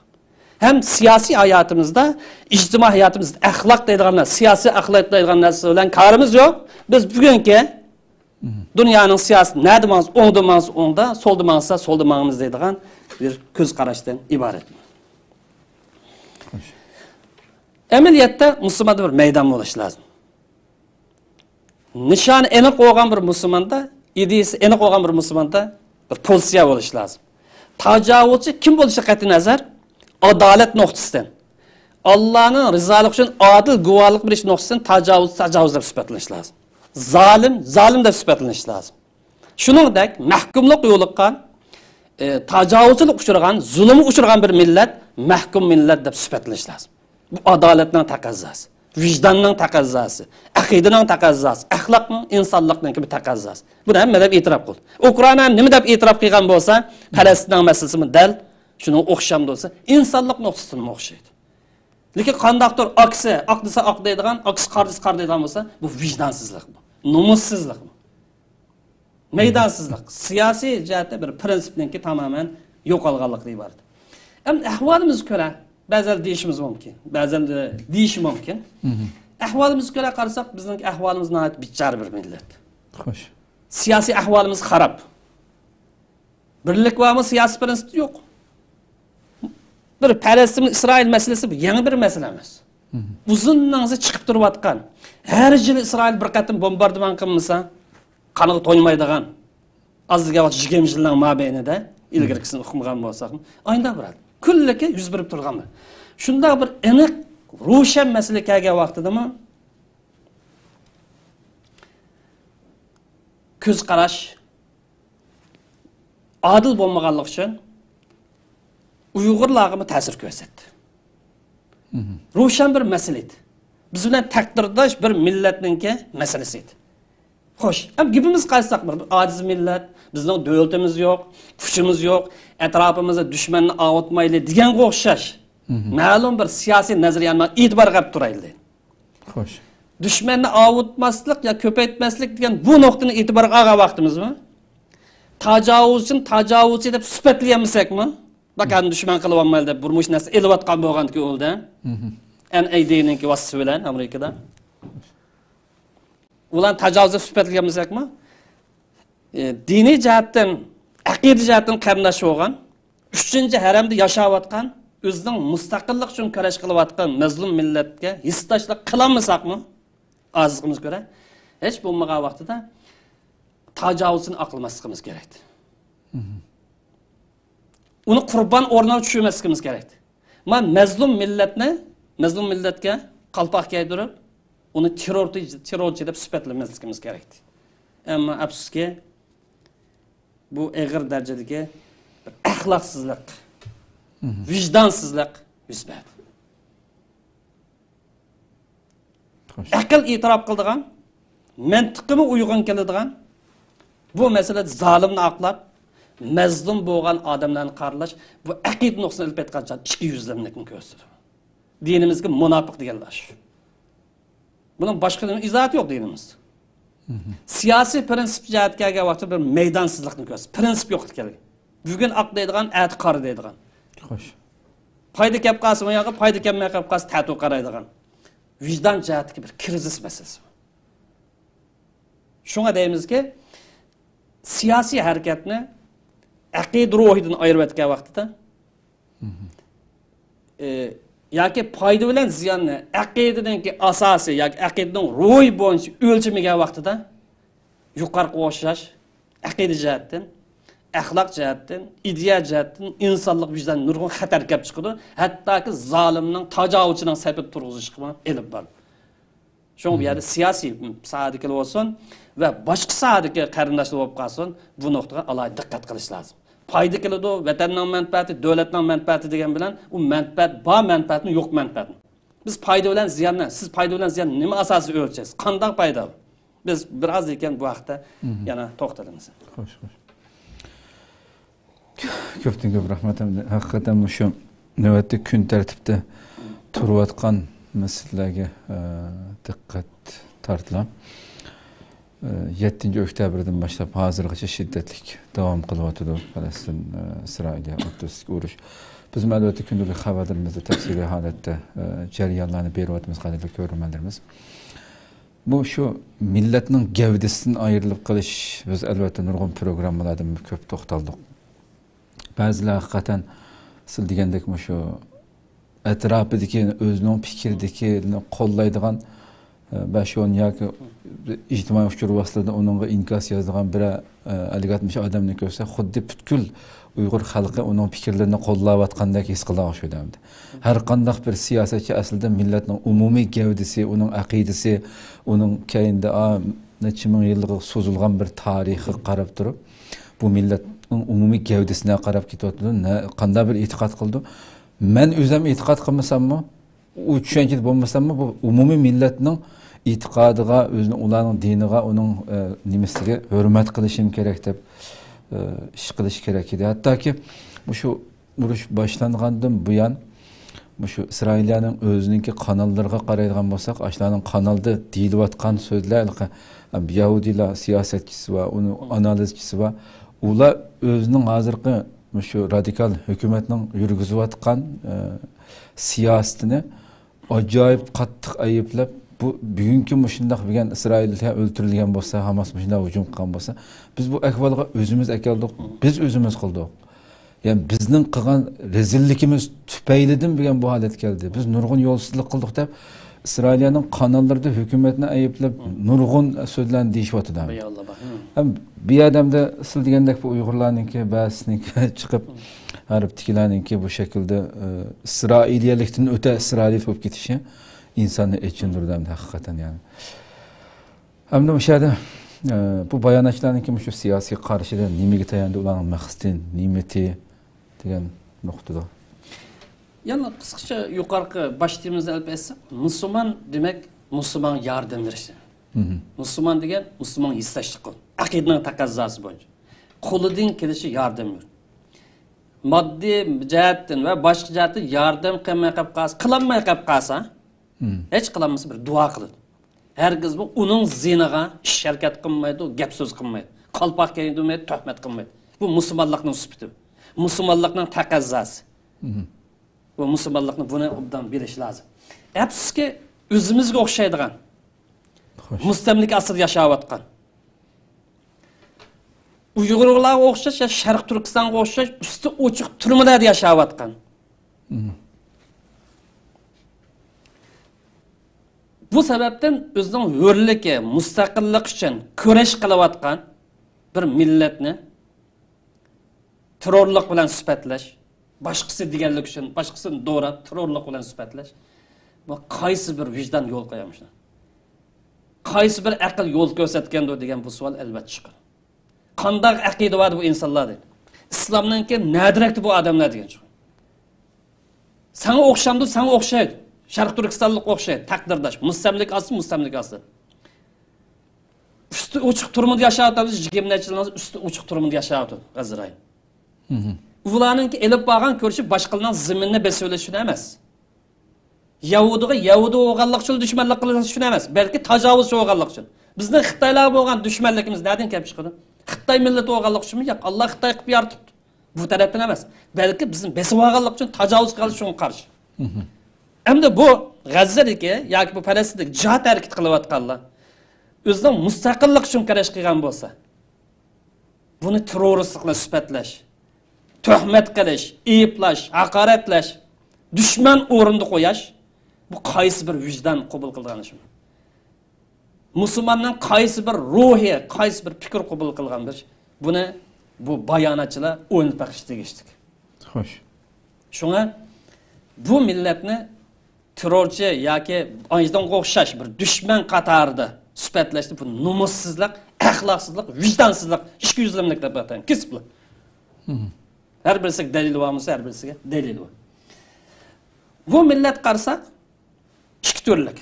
ھەم سىياسىي ھاياتىمىزدا، ئىجتىمائىي ھاياتىمىزدا ئەخلاق دەيدىغان نەرسە، سىياسىي ئەخلاق دەيدىغان نەرسە بىلەن كارىمىز يوق. بىز بۈگۈنكى دۇنيانىڭ سىياسىتى نەدە ماڭسا، ئوڭدا ماڭسا ئوڭدا، سولدا ماڭسا سولدا ماڭىمىز دەيدىغان بىر كۆز قاراشتىن ئىبارەت. ئەمەلىيەتتە مۇسۇلماندا بىر مەيدان بولۇشى لازىم. نىشانى ئېنىق بولغان بىر مۇسۇلماندا، ئىدىيىسى ئېنىق بولغان بىر مۇسۇلماندا بىر پوزىتسىيە بولۇشى لازىم. تاجاۋۇزچى كىم بولۇشى قەتئىينەزەر، ئادالەت نۇقتىسىدىن، ئاللانىڭ رىزالىقى ئۈچۈن ئادىل گۇۋاھلىق بېرىش نۇقتىسىدىن تاجاۋۇز، تاجاۋۇز دەپ سۈپەتلىنىش لازىم. زالىم، زالىم دەپ سۈپەتلىنىش لازىم. شۇنىڭدەك مەھكۇملۇققا يولۇققان، ئى، تاجاۋۇزچىلىققا ئۇچرىغان، زۇلۇمغا ئۇچرىغان بىر مىللەت مەھكۇم مىللەت دەپ سۈپەتلىنىش لازىم. بۇ ئادالەتنىڭ تەقەززاسى، ۋىجداننىڭ تەقەززاسى، ئەقىدىنىڭ تەقەززاسى، ئەخلاقنىڭ، ئىنسانلىقنىڭكى بىر تەقەززاسى. بۇنى ھەممە ئادەم ئېتىراپ قىلدى. ئۇكرائىنا نېمە دەپ ئېتىراپ قىلغان بولسا، پەلەستىننىڭ مەسىلىسىمۇ دەل شۇنىڭغا ئوخشامدۇ دېسە، ئىنسانلىق نۇقتىسىدىنمۇ ئوخشايدۇ. لېكىن قانداقتۇر ئاكىسى ئاق دېسە ئاق دەيدىغان، ئاكىسى قارا دېسە قارا دەيدىغان بولسا، بۇ ۋىجدانسىزلىق، بۇ نومۇسسىزلىق، بۇ مەيدانسىزلىق، سىياسىي جەھەتتە بىر پىرىنسىپنىڭكى تامامەن يوقالغانلىقىدىن ئىبارەت. ئەمدى ئەھۋالىمىزغا كۆرە، بەزىلەر دېيىشىمىز مۇمكىن، بەزىلەر دېيىشى مۇمكىن. ئەھۋالىمىزغا كۆرە قارىساق، بىزنىڭ ئەھۋالىمىز ناھايىتى بىچارە بىر مىللەت. خوش. سىياسىي ئەھۋالىمىز خاراب. بىرلىك بارمۇ، سىياسىي پىرىنسىپ يوق. بىر پەلەستىن، ئىسرائىل مەسىلىسى بۇ يېڭى بىر مەسىلە ئەمەس. ئۇزۇن مەڭزى چىقىپ تۇرۇۋاتقان، ھەر يىلى ئىسرائىل بىر قېتىم بومباردىمان قىلمىسا، قانغا تويمايدىغان، ئاز دېگەن ۋاقىت يىگىرمە يىلنىڭ مابەينىدە، ئىلگىرىكىسىنى ئۇقمىغان بولساقمۇ، ئايدا بىر كۈنلۈكى يۈز بېرىپ تۇرغان بىر. شۇنداق بىر ئېنىق، روشەن مەسىلە كەلگەن ۋاقتىدىمۇ كۆز قاراش ئادىل بولمىغانلىقى ئۈچۈن ئۇيغۇرلارغىمۇ تەسىر كۆرسەتتى. روشەن بىر مەسىلە ئىدى. بىز بىلەن تەقدىرداش بىر مىللەتنىڭكى مەسىلىسى ئىدى. خوش، ئەمما گېپىمىزگە قارىساق، بىر ئاجىز مىللەت، بىزنىڭ دۆلىتىمىز يوق، كۈچىمىز يوق، ئەتراپىمىزدا دۈشمەننى ئاۋۇتمايلى دېگەنگە ئوخشاش مەلۇم بىر سىياسىي نەزەرىيەنى ئېتىبارغا ئېلىپ تۇرايلى. خوش. دۈشمەننى ئاۋۇتماسلىق يا كۆپەيتمەسلىك دېگەن بۇ نۇقتىنى ئېتىبارغا ئالغان ۋاقتىمىزمۇ، تاجاۋۇزچىنى تاجاۋۇزچى دەپ سۈپەتلىيەلمىسەكمۇ، باكانى دۈشمەن قىلىۋالمايلى دەپ بىر مۇشۇ نەرسە ئېلىۋاتقان بولغاندىكى ئۇلدا، ئەن ئەي دىنىڭكى ۋاسىتىسى بىلەن ئامېرىكىدا ئۇلارنى تاجاۋۇز دەپ سۈپەتلىيەلمىسەكمۇ، ئى، دىنىي جەھەتتىن، ئەقىدە جەھەتتىن قېرىنداش بولغان، ئۈچىنچى ھەرەمدە ياشاۋاتقان، ئۆزىنىڭ مۇستەقىللىقى ئۈچۈن كۈرەش قىلىۋاتقان مەزلۇم مىللەتكە ھېسداشلىق قىلالمىساقمۇ، ئاجىزلىقىمىزغا كۆرە، ھېچ بولمىغان ۋاقتىدا تاجاۋۇزچىنى ئاقلىماسلىقىمىز كېرەك. ئۇنى قۇربان ئورنىغا چۈشۈرمەسلىكىمىز كېرەك. مانا مەزلۇم مىللەتنى، مەزلۇم مىللەتكە قالپاق كىيدۈرۈپ، ئۇنى تېررور، تېررورچى دەپ سۈپەتلىمەسلىكىمىز كېرەك. ئەمما ئەپسۇسكى، بۇ ئېغىر دەرىجىدىكى بىر ئەخلاقسىزلىق، ۋىجدانسىزلىق يۈز بەردى. خوش. ئەقىل ئېتىراپ قىلىدىغان، مەنتىققىمۇ ئۇيغۇن كېلىدىغان، بۇ مەسىلىدە زالىمنى ئاقلاپ، مەزلۇم بولغان ئادەملەرنى قارىلاش، بۇ ئەقىدە نۇقتىسىدىن ئېلىپ ئېيتقان ئىككى يۈزلەملىكنى كۆرسىتىدۇ. دىنىمىزگە مۇناپىق دېگەنلەر شۇ. بۇنىڭ باشقا نېمە ئىزاھاتى يوق دىنىمىز. سىياسىي پىرىنسىپ جەھەتكە كەلگەن ۋاقىتتا بىر مەيدانسىزلىقنى كۆرسىتىدۇ. پىرىنسىپ يوققا كەلگەن. بۈگۈن ئاق دەيدىغان، ئەتە قارا دەيدىغان. خوش. پايدا كەپ قالسا مۇ ياققا، پايدا كەلمەي قېلىپ قالسا تەتۈر قارايدىغان. ۋىجدان جەھەتتىكى بىر كىرىزىس مەسىلىسى. شۇڭا دەيمىزكى، سىياسىي ھەرىكەتنى ئەقىدە روھىدىن ئايرىۋەتكەن ۋاقتىدا، ئى، ياكى پايدا بىلەن زىياننى ئەقىدىنىڭكى ئاساسى ياكى ئەقىدىنىڭ روھى بويىچە ئۆلچىمىگەن ۋاقتىدا، يۇقىرىقىغا ئوخشاش ئەقىدە جەھەتتىن، ئەخلاق جەھەتتىن، ئىدىيە جەھەتتىن، ئىنسانلىق ۋىجدان نۇرغۇن خەتەر كەپ چىقىدۇ. ھەتتاكى زالىمنىڭ، تاجاۋۇزچىنىڭ سەپىدە تۇرغۇزۇشقىمۇ ئېلىپ بارىدۇ. شۇڭا بۇ يەردە سىياسىي ساھەدىكىلەر بولسۇن ۋە باشقا ساھەدىكى قېرىنداشلار بولۇپ قالسۇن، بۇ نۇقتىغا ئالاھىدە دىققەت قىلىش لازىم. پايدا كېلىدۇ، ۋەتەننىڭ مەنپەئەتى، دۆلەتنىڭ مەنپەئەتى دېگەن بىلەن ئۇ مەنپەئەت بار مەنپەئەتمۇ، يوق مەنپەئەتمۇ. بىز پايدا بىلەن زىياننى، سىز پايدا بىلەن زىياننى نېمە ئاساسىدا ئۆلچەيسىز؟ قانداق پايدا؟ بىز بىر ئازدىن كېيىن بۇ ھەقتە يەنە توختىلىمىز. خوش، خوش. كۆپتىن كۆپ رەھمەت. ھەقىقەتەن مۇشۇ نۆۋەتتە كۈن تەرتىپتە تۇرۇۋاتقان مەسىلىلەرگە، ئە، دىققەت تارتىلا. ئە، يەتتىنچى ئۆكتەبىردىن باشلاپ ھازىرغىچە شىددەتلىك داۋام قىلىۋاتىدۇ پەلەستىن، ئە، ئىسرائىلىيە ئوتتۇرىسىدىكى ئۇرۇش. بىزمۇ ئەلۋەتتە كۈندىلىك خەۋەرلىرىمىزدە تەپسىلىي ھالەتتە، ئە، جەريانلارنى بېرىۋاتىمىز، قەدىرلىك كۆرۈرمەنلىرىمىز. بۇ شۇ مىللەتنىڭ گەۋدىسىدىن ئايرىلىپ قېلىش، بىز ئەلۋەتتە نۇرغۇن پروگراممىلاردىمۇ كۆپ توختالدۇق. بەزىلەر ھەقىقەتەن سىز دېگەندەك مۇشۇ ئەتراپىدىكى ئۆزىنىڭ پىكرىدىكىنى قوللايدىغان، ئە، بەش ئون ياكى ئىجتىمائىي ئۇچۇر ۋاسىتىلىرىدا ئۇنىڭغا ئىنكاس يازىدىغان بىرەر، ئە، ئەلگە ئاتمىش ئادەمنى كۆرسە، خۇددى پۈتكۈل ئۇيغۇر خەلقى ئۇنىڭ پىكىرلىرىنى قوللاۋاتقاندەك ھېس قىلىدىغان ئوخشايدۇ ئەمدى. ھەر قانداق بىر سىياسەتچى ئەسلىدە مىللەتنىڭ ئومۇمىي گەۋدىسى، ئۇنىڭ ئەقىدىسى، ئۇنىڭ كەينىدە، ئا، نەچچە مىڭ يىلغا سوزۇلغان بىر تارىخقا قاراپ تۇرۇپ، بۇ مىللەتنىڭ ئومۇمىي گەۋدىسىنى قاراپ كېتىۋاتىدۇ. نە-، قانداق بىر ئېتىقاد قىلىدۇ؟ مەن ئۆزۈم ئېتىقاد قىلمىساممۇ، ئۇ چۈشەنچىدە بولمىساممۇ، بۇ ئومۇمىي مىللەتنىڭ ئېتىقادىغا، ئۆزىنىڭ، ئۇلارنىڭ دىنىغا، ئۇنىڭ، ئە، نېمىسىگە ھۆرمەت قىلىشىم كېرەك دەپ، ئە، ئىش قىلىش كېرەك ئىدى. ھەتتاكى مۇشۇ ئۇرۇش باشلانغاندىن بۇيان، مۇشۇ ئىسرائىلىيەنىڭ ئۆزىنىڭكى قاناللىرىغا قارايدىغان بولساق، ئاشۇلارنىڭ قانالدا دېيىلىۋاتقان سۆزلەر، ھېلىقى، ئە، يەھۇدىيلار سىياسەتچىسى بار، ئۇنىڭ ئانالىزچىسى بار. ئۇلار ئۆزىنىڭ ھازىرقى مۇشۇ رادىكال ھۆكۈمەتنىڭ يۈرگۈزۈۋاتقان، ئە، سىياسىتىنى ئاجايىپ قاتتىق ئەيىبلەپ، بۇ بۈگۈنكى مۇشۇنداق بۈگۈن ئىسرائىللار ئۆلتۈرۈلگەن بولسا، ھاماس مۇشۇنداق ھۇجۇم قىلغان بولسا، بىز بۇ ئەھۋالغا ئۆزىمىز ئەكەلدۇق، بىز ئۆزىمىز قىلدۇق. يەنى بىزنىڭ قىلغان رەزىللىكىمىز تۈپەيلىدىن بۈگۈن بۇ ھالەت كەلدى. بىز نۇرغۇن يولسىزلىق قىلدۇق دەپ، ئىسرائىلىيەنىڭ قاناللىرىدا ھۆكۈمەتنى ئەيىبلەپ، نۇرغۇن سۆزلەرنى دېيىشىۋاتىدۇ. ھەم بۇ يەردە ئەمدى سىز دېگەندەك بۇ ئۇيغۇرلارنىڭكى، بەزىسىنىڭكى چىقىپ، غەربتىكىلەرنىڭكى بۇ شەكىلدە، ئە، ئىسرائىلىيەلىكتىن ئۆتە ئىسرائىلىيە بولۇپ كېتىشى ئىنساننى ئېچىندۇرىدۇ ئەمدى ھەقىقەتەن يەنى. ئەمدى ئۇ يەردە، ئە، بۇ باياناتچىلارنىڭكى مۇشۇ سىياسىي قارىشىدا نېمىگە تاياندى، ئۇلارنىڭ مەقسىتى، نىيىتى دېگەن نۇقتىدا. يەنە قىسقىچە يۇقىرىقى باش تېمىمىزنى ئېلىپ ئېيتساق، مۇسۇلمان دېمەك، مۇسۇلمانغا ياردەم بېرىش. مۇسۇلمان دېگەن مۇسۇلمانغا ھېسداشلىق قىل. ئەقىدىنىڭ تەقەززاسى بويىچە. قولىدىن كېلىشىچە ياردەم بېرىش. ماددىي جەھەتتىن ۋە باشقا جەھەتتىن ياردەم قىلماي قېلىپ قالسا، قىلالماي قېلىپ قالسا، ھېچ قىلالمىسا بىر دۇئا قىلىدۇ. ھەرگىزمۇ ئۇنىڭ زىيىنىغا ئىش ھەرىكەت قىلمايدۇ، گەپ سۆز قىلمايدۇ. قالپاق كىيدۈرمەيدۇ، تۆھمەت قىلمايدۇ. بۇ مۇسۇلمانلىقنىڭ سۈپىتى. مۇسۇلمانلىقنىڭ تەقەززاسى. بۇ مۇسۇلمانلىقنى بۇنى ئوبدان بىلىش لازىم. ئەپسۇسكى، ئۆزىمىزگە ئوخشايدىغان، مۇستەملىكە ئاستىدا ياشاۋاتقان، ئۇيغۇرلارغا ئوخشاش يا شەرقىي تۈركىستانغا ئوخشاش ئۈستى ئوچۇق تۈرمىلەردە ياشاۋاتقان، بۇ سەۋەبتىن ئۆزىنىڭ ھۆرلۈكى، مۇستەقىللىقى ئۈچۈن كۈرەش قىلىۋاتقان بىر مىللەتنى تېررورلۇق بىلەن سۈپەتلەش، باشقىسى دېگەنلىك ئۈچۈن باشقىسىنى دوراپ تېررورلۇق بىلەن سۈپەتلەش، بۇ قايسى بىر ۋىجدان يول قويامىشۇ؟ قايسى بىر ئەقىل يول كۆرسەتكەندۇ دېگەن بۇ سوئال ئەلۋەتتە چىقىدۇ. قانداق ئەقىدە بار بۇ ئىنسانلاردا؟ ئىسلامنىڭكى نەدىرەكتە بۇ ئادەملەر دېگەن چىقىدۇ. ساڭا ئوخشامدۇ؟ ساڭا ئوخشايدۇ. شەرقىي تۈركىستانلىق ئوخشايدۇ. تەقدىرداش. مۇستەملىكە ئاستى، مۇستەملىكە ئاستى. ئۈستى ئوچۇق تۈرمىدە ياشاۋاتىمىز، يىگىرمە نەچچە يىلىڭىز ئۈستى ئوچۇق تۈرمىدە ياشاۋاتىدۇ غەززە رايونى. ئۇلارنىڭكى ئېلىپ بارغان كۈرىشى باشقىلارنىڭ زېمىنىنى بېسىۋېلىش ئۈچۈن ئەمەس. يەھۇدىيغا يەھۇدىي بولغانلىقى ئۈچۈن دۈشمەنلىك قىلىش ئۈچۈن ئەمەس، بەلكى تاجاۋۇزچى بولغانلىقى ئۈچۈن. بىزنىڭ خىتايلارغا بولغان دۈشمەنلىكىمىز نەدىن كېلىپ چىقىدۇ؟ خىتاي مىللىتى بولغانلىقى ئۈچۈنمۇ؟ ياق، ئاللا خىتاي قىلىپ يارىتىپتۇ. بۇ تەرەپتىن ئەمەس، بەلكى بىزنى بېسىۋالغانلىقى ئۈچۈن تاجاۋۇز قىلغانلىقى شۇڭا قارشى. ئەمدى بۇ غەززىدىكى ياكى بۇ پەلەستىندىكى جىھاد ھەرىكىتى قىلىۋاتقانلار ئۆزىنىڭ مۇستەقىللىقى ئۈچۈن كۈرەش قىلغان بولسا، بۇنى تېررورىستلىق بىلەن سۈپەتلەش، تۆھمەت قىلىش، ئەيىبلەش، ھاقارەتلەش، دۈشمەن ئورنىدا قوياش، بۇ قايسى بىر ۋىجدان قوبۇل قىلىدىغان ئىش؟ مۇسۇلماننىڭ قايسى بىر روھى، قايسى بىر پىكىر قوبۇل قىلغان بىر، بۇنى بۇ باياناتچىلار ئويلىنىپ بېقىشى تېگىشلىك. خوش. شۇڭا بۇ مىللەتنى تېررورچى ياكى ئايدىنغا ئوخشاش بىر دۈشمەن قاتارىدا سۈپەتلەشنى بۇ نومۇسسىزلىق، ئەخلاقسىزلىق، ۋىجدانسىزلىق، ئىككى يۈزلۈملۈك دەپ ئاتايمەن. كېسىپلا. ھەر بىرسىگە دەلىلى بار بولسا، ھەر بىرسىگە دەلىلى بار. بۇ مىللەت قارىساق، ئىككى تۈرلۈك.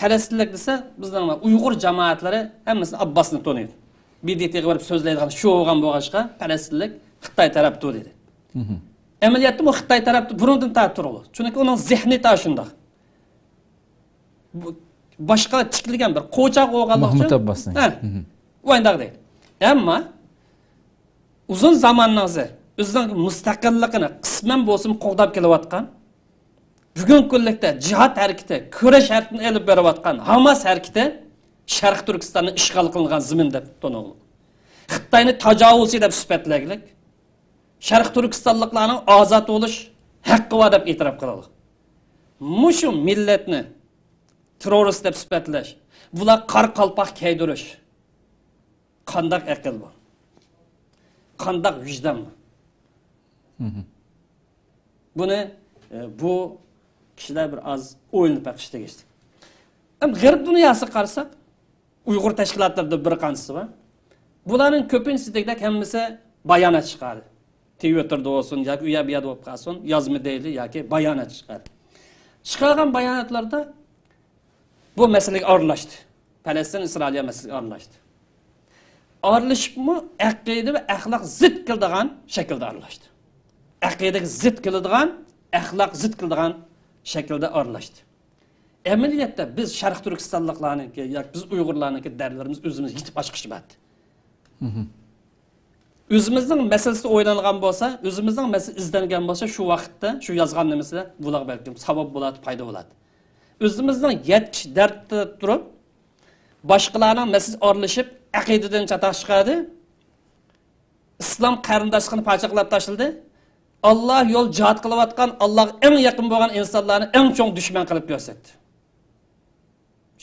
پەلەستىنلىك دېسە، بىزنىڭ ئۇيغۇر جامائەتلىرى ھەممىسى ئابباسنى تونۇيدۇ. ب د ت غا بېرىپ سۆزلەيدىغان شۇ بولغان بولغاچقا، پەلەستىنلىك خىتاي تەرەپتۇ دېدى. ئەمەلىيەتتە بۇ خىتاي تەرەپتە بۇرۇندىن تارتىپ تۇرۇلدى. چۈنكى ئۇنىڭ زېھنى تا شۇنداق. بۇ باشقا تىكلىگەن بىر قوچاق بولغانلىقى ئۈچۈن، مەھمۇد ئابباسنىڭ. ھە. ئۇ ئانداق دەيدۇ. ئەمما ئۇزۇن زاماننىڭ ئۆزى ئۆزىنىڭ مۇستەقىللىقىنى قىسمەن بولسىمۇ قوغداپ كېلىۋاتقان، بۈگۈنكى كۈنلۈكتە جىھاد ھەرىكىتى، كۈرەش ھەرىكىتىنى ئېلىپ بېرىۋاتقان ھاماس ھەرىكىتى شەرقىي تۈركىستاننى ئىشغال قىلىنغان زېمىن دەپ تونۇغلۇق. خىتاينى تاجاۋۇزچى دەپ سۈپەتلەيلىك. شەرقىي تۈركىستانلىقلارنىڭ ئازاد بولۇش ھەققى بار دەپ ئېتىراپ قىلايلى. مۇشۇ مىللەتنى تېررورىست دەپ سۈپەتلەش، بۇلار قارا قالپاق كىيدۈرۈش. قانداق ئەقىل بۇ؟ قانداق ۋىجدان بۇ؟ بۇنى، ئە، بۇ كىشىلەر بىر ئاز ئويلىنىپ بېقىشى تېگىشلىك. ئەمما غەرب دۇنياسىغا قارىساق، ئۇيغۇر تەشكىلاتلىرىدا بىر قانچىسى بار. بۇلارنىڭ كۆپىنچىسى دېگۈدەك ھەممىسى بايانات چىقاردى. تىۋىتتېردا بولسۇن ياكى ئۇ يەر بۇ يەردە بولۇپ قالسۇن، يازما دەيلى ياكى بايانات چىقاردى. چىقارغان باياناتلاردا بۇ مەسىلىگە ئارىلاشتى. پەلەستىن، ئىسرائىلىيە مەسىلىگە ئارىلاشتى. ئارىلىشىپمۇ ئەقىدە ۋە ئەخلاق زىت كېلىدىغان شەكىلدە ئارىلاشتى. ئەقىدىگە زىت كېلىدىغان، ئەخلاق زىت كېلىدىغان شەكىلدە ئارىلاشتى. ئەمەلىيەتتە بىز شەرقىي تۈركىستانلىقلارنىڭكى ياكى بىز ئۇيغۇرلارنىڭكى دەردلىرىمىز ئۆزىمىز يېتىپ ئاچقۇچە بار. ئۆزىمىزنىڭ مەسىلىسى ئويلانغان بولسا، ئۆزىمىزنىڭ مەسىلىسى ئىزدەنگەن بولسا، شۇ ۋاقىتتا شۇ يازغان نېمىسى بۇلارغا بەلكىم ساۋاب بولاتتى، پايدا بولاتتى. ئۆزىمىزنىڭ يەتكۈچە دەردتە تۇرۇپ، باشقىلارنىڭ مەسىلىسىگە ئارىلىشىپ، ئەقىدىدىن چاتاق چىقاردى. ئىسلام قېرىنداشلىقىنى پاچاقلاپ تاشلىدى. ئاللا يول جىھاد قىلىۋاتقان، ئاللاغا ئەڭ يېقىن بولغان ئىنسانلارنى ئەڭ چوڭ دۈشمەن قىلىپ كۆرسەتتى.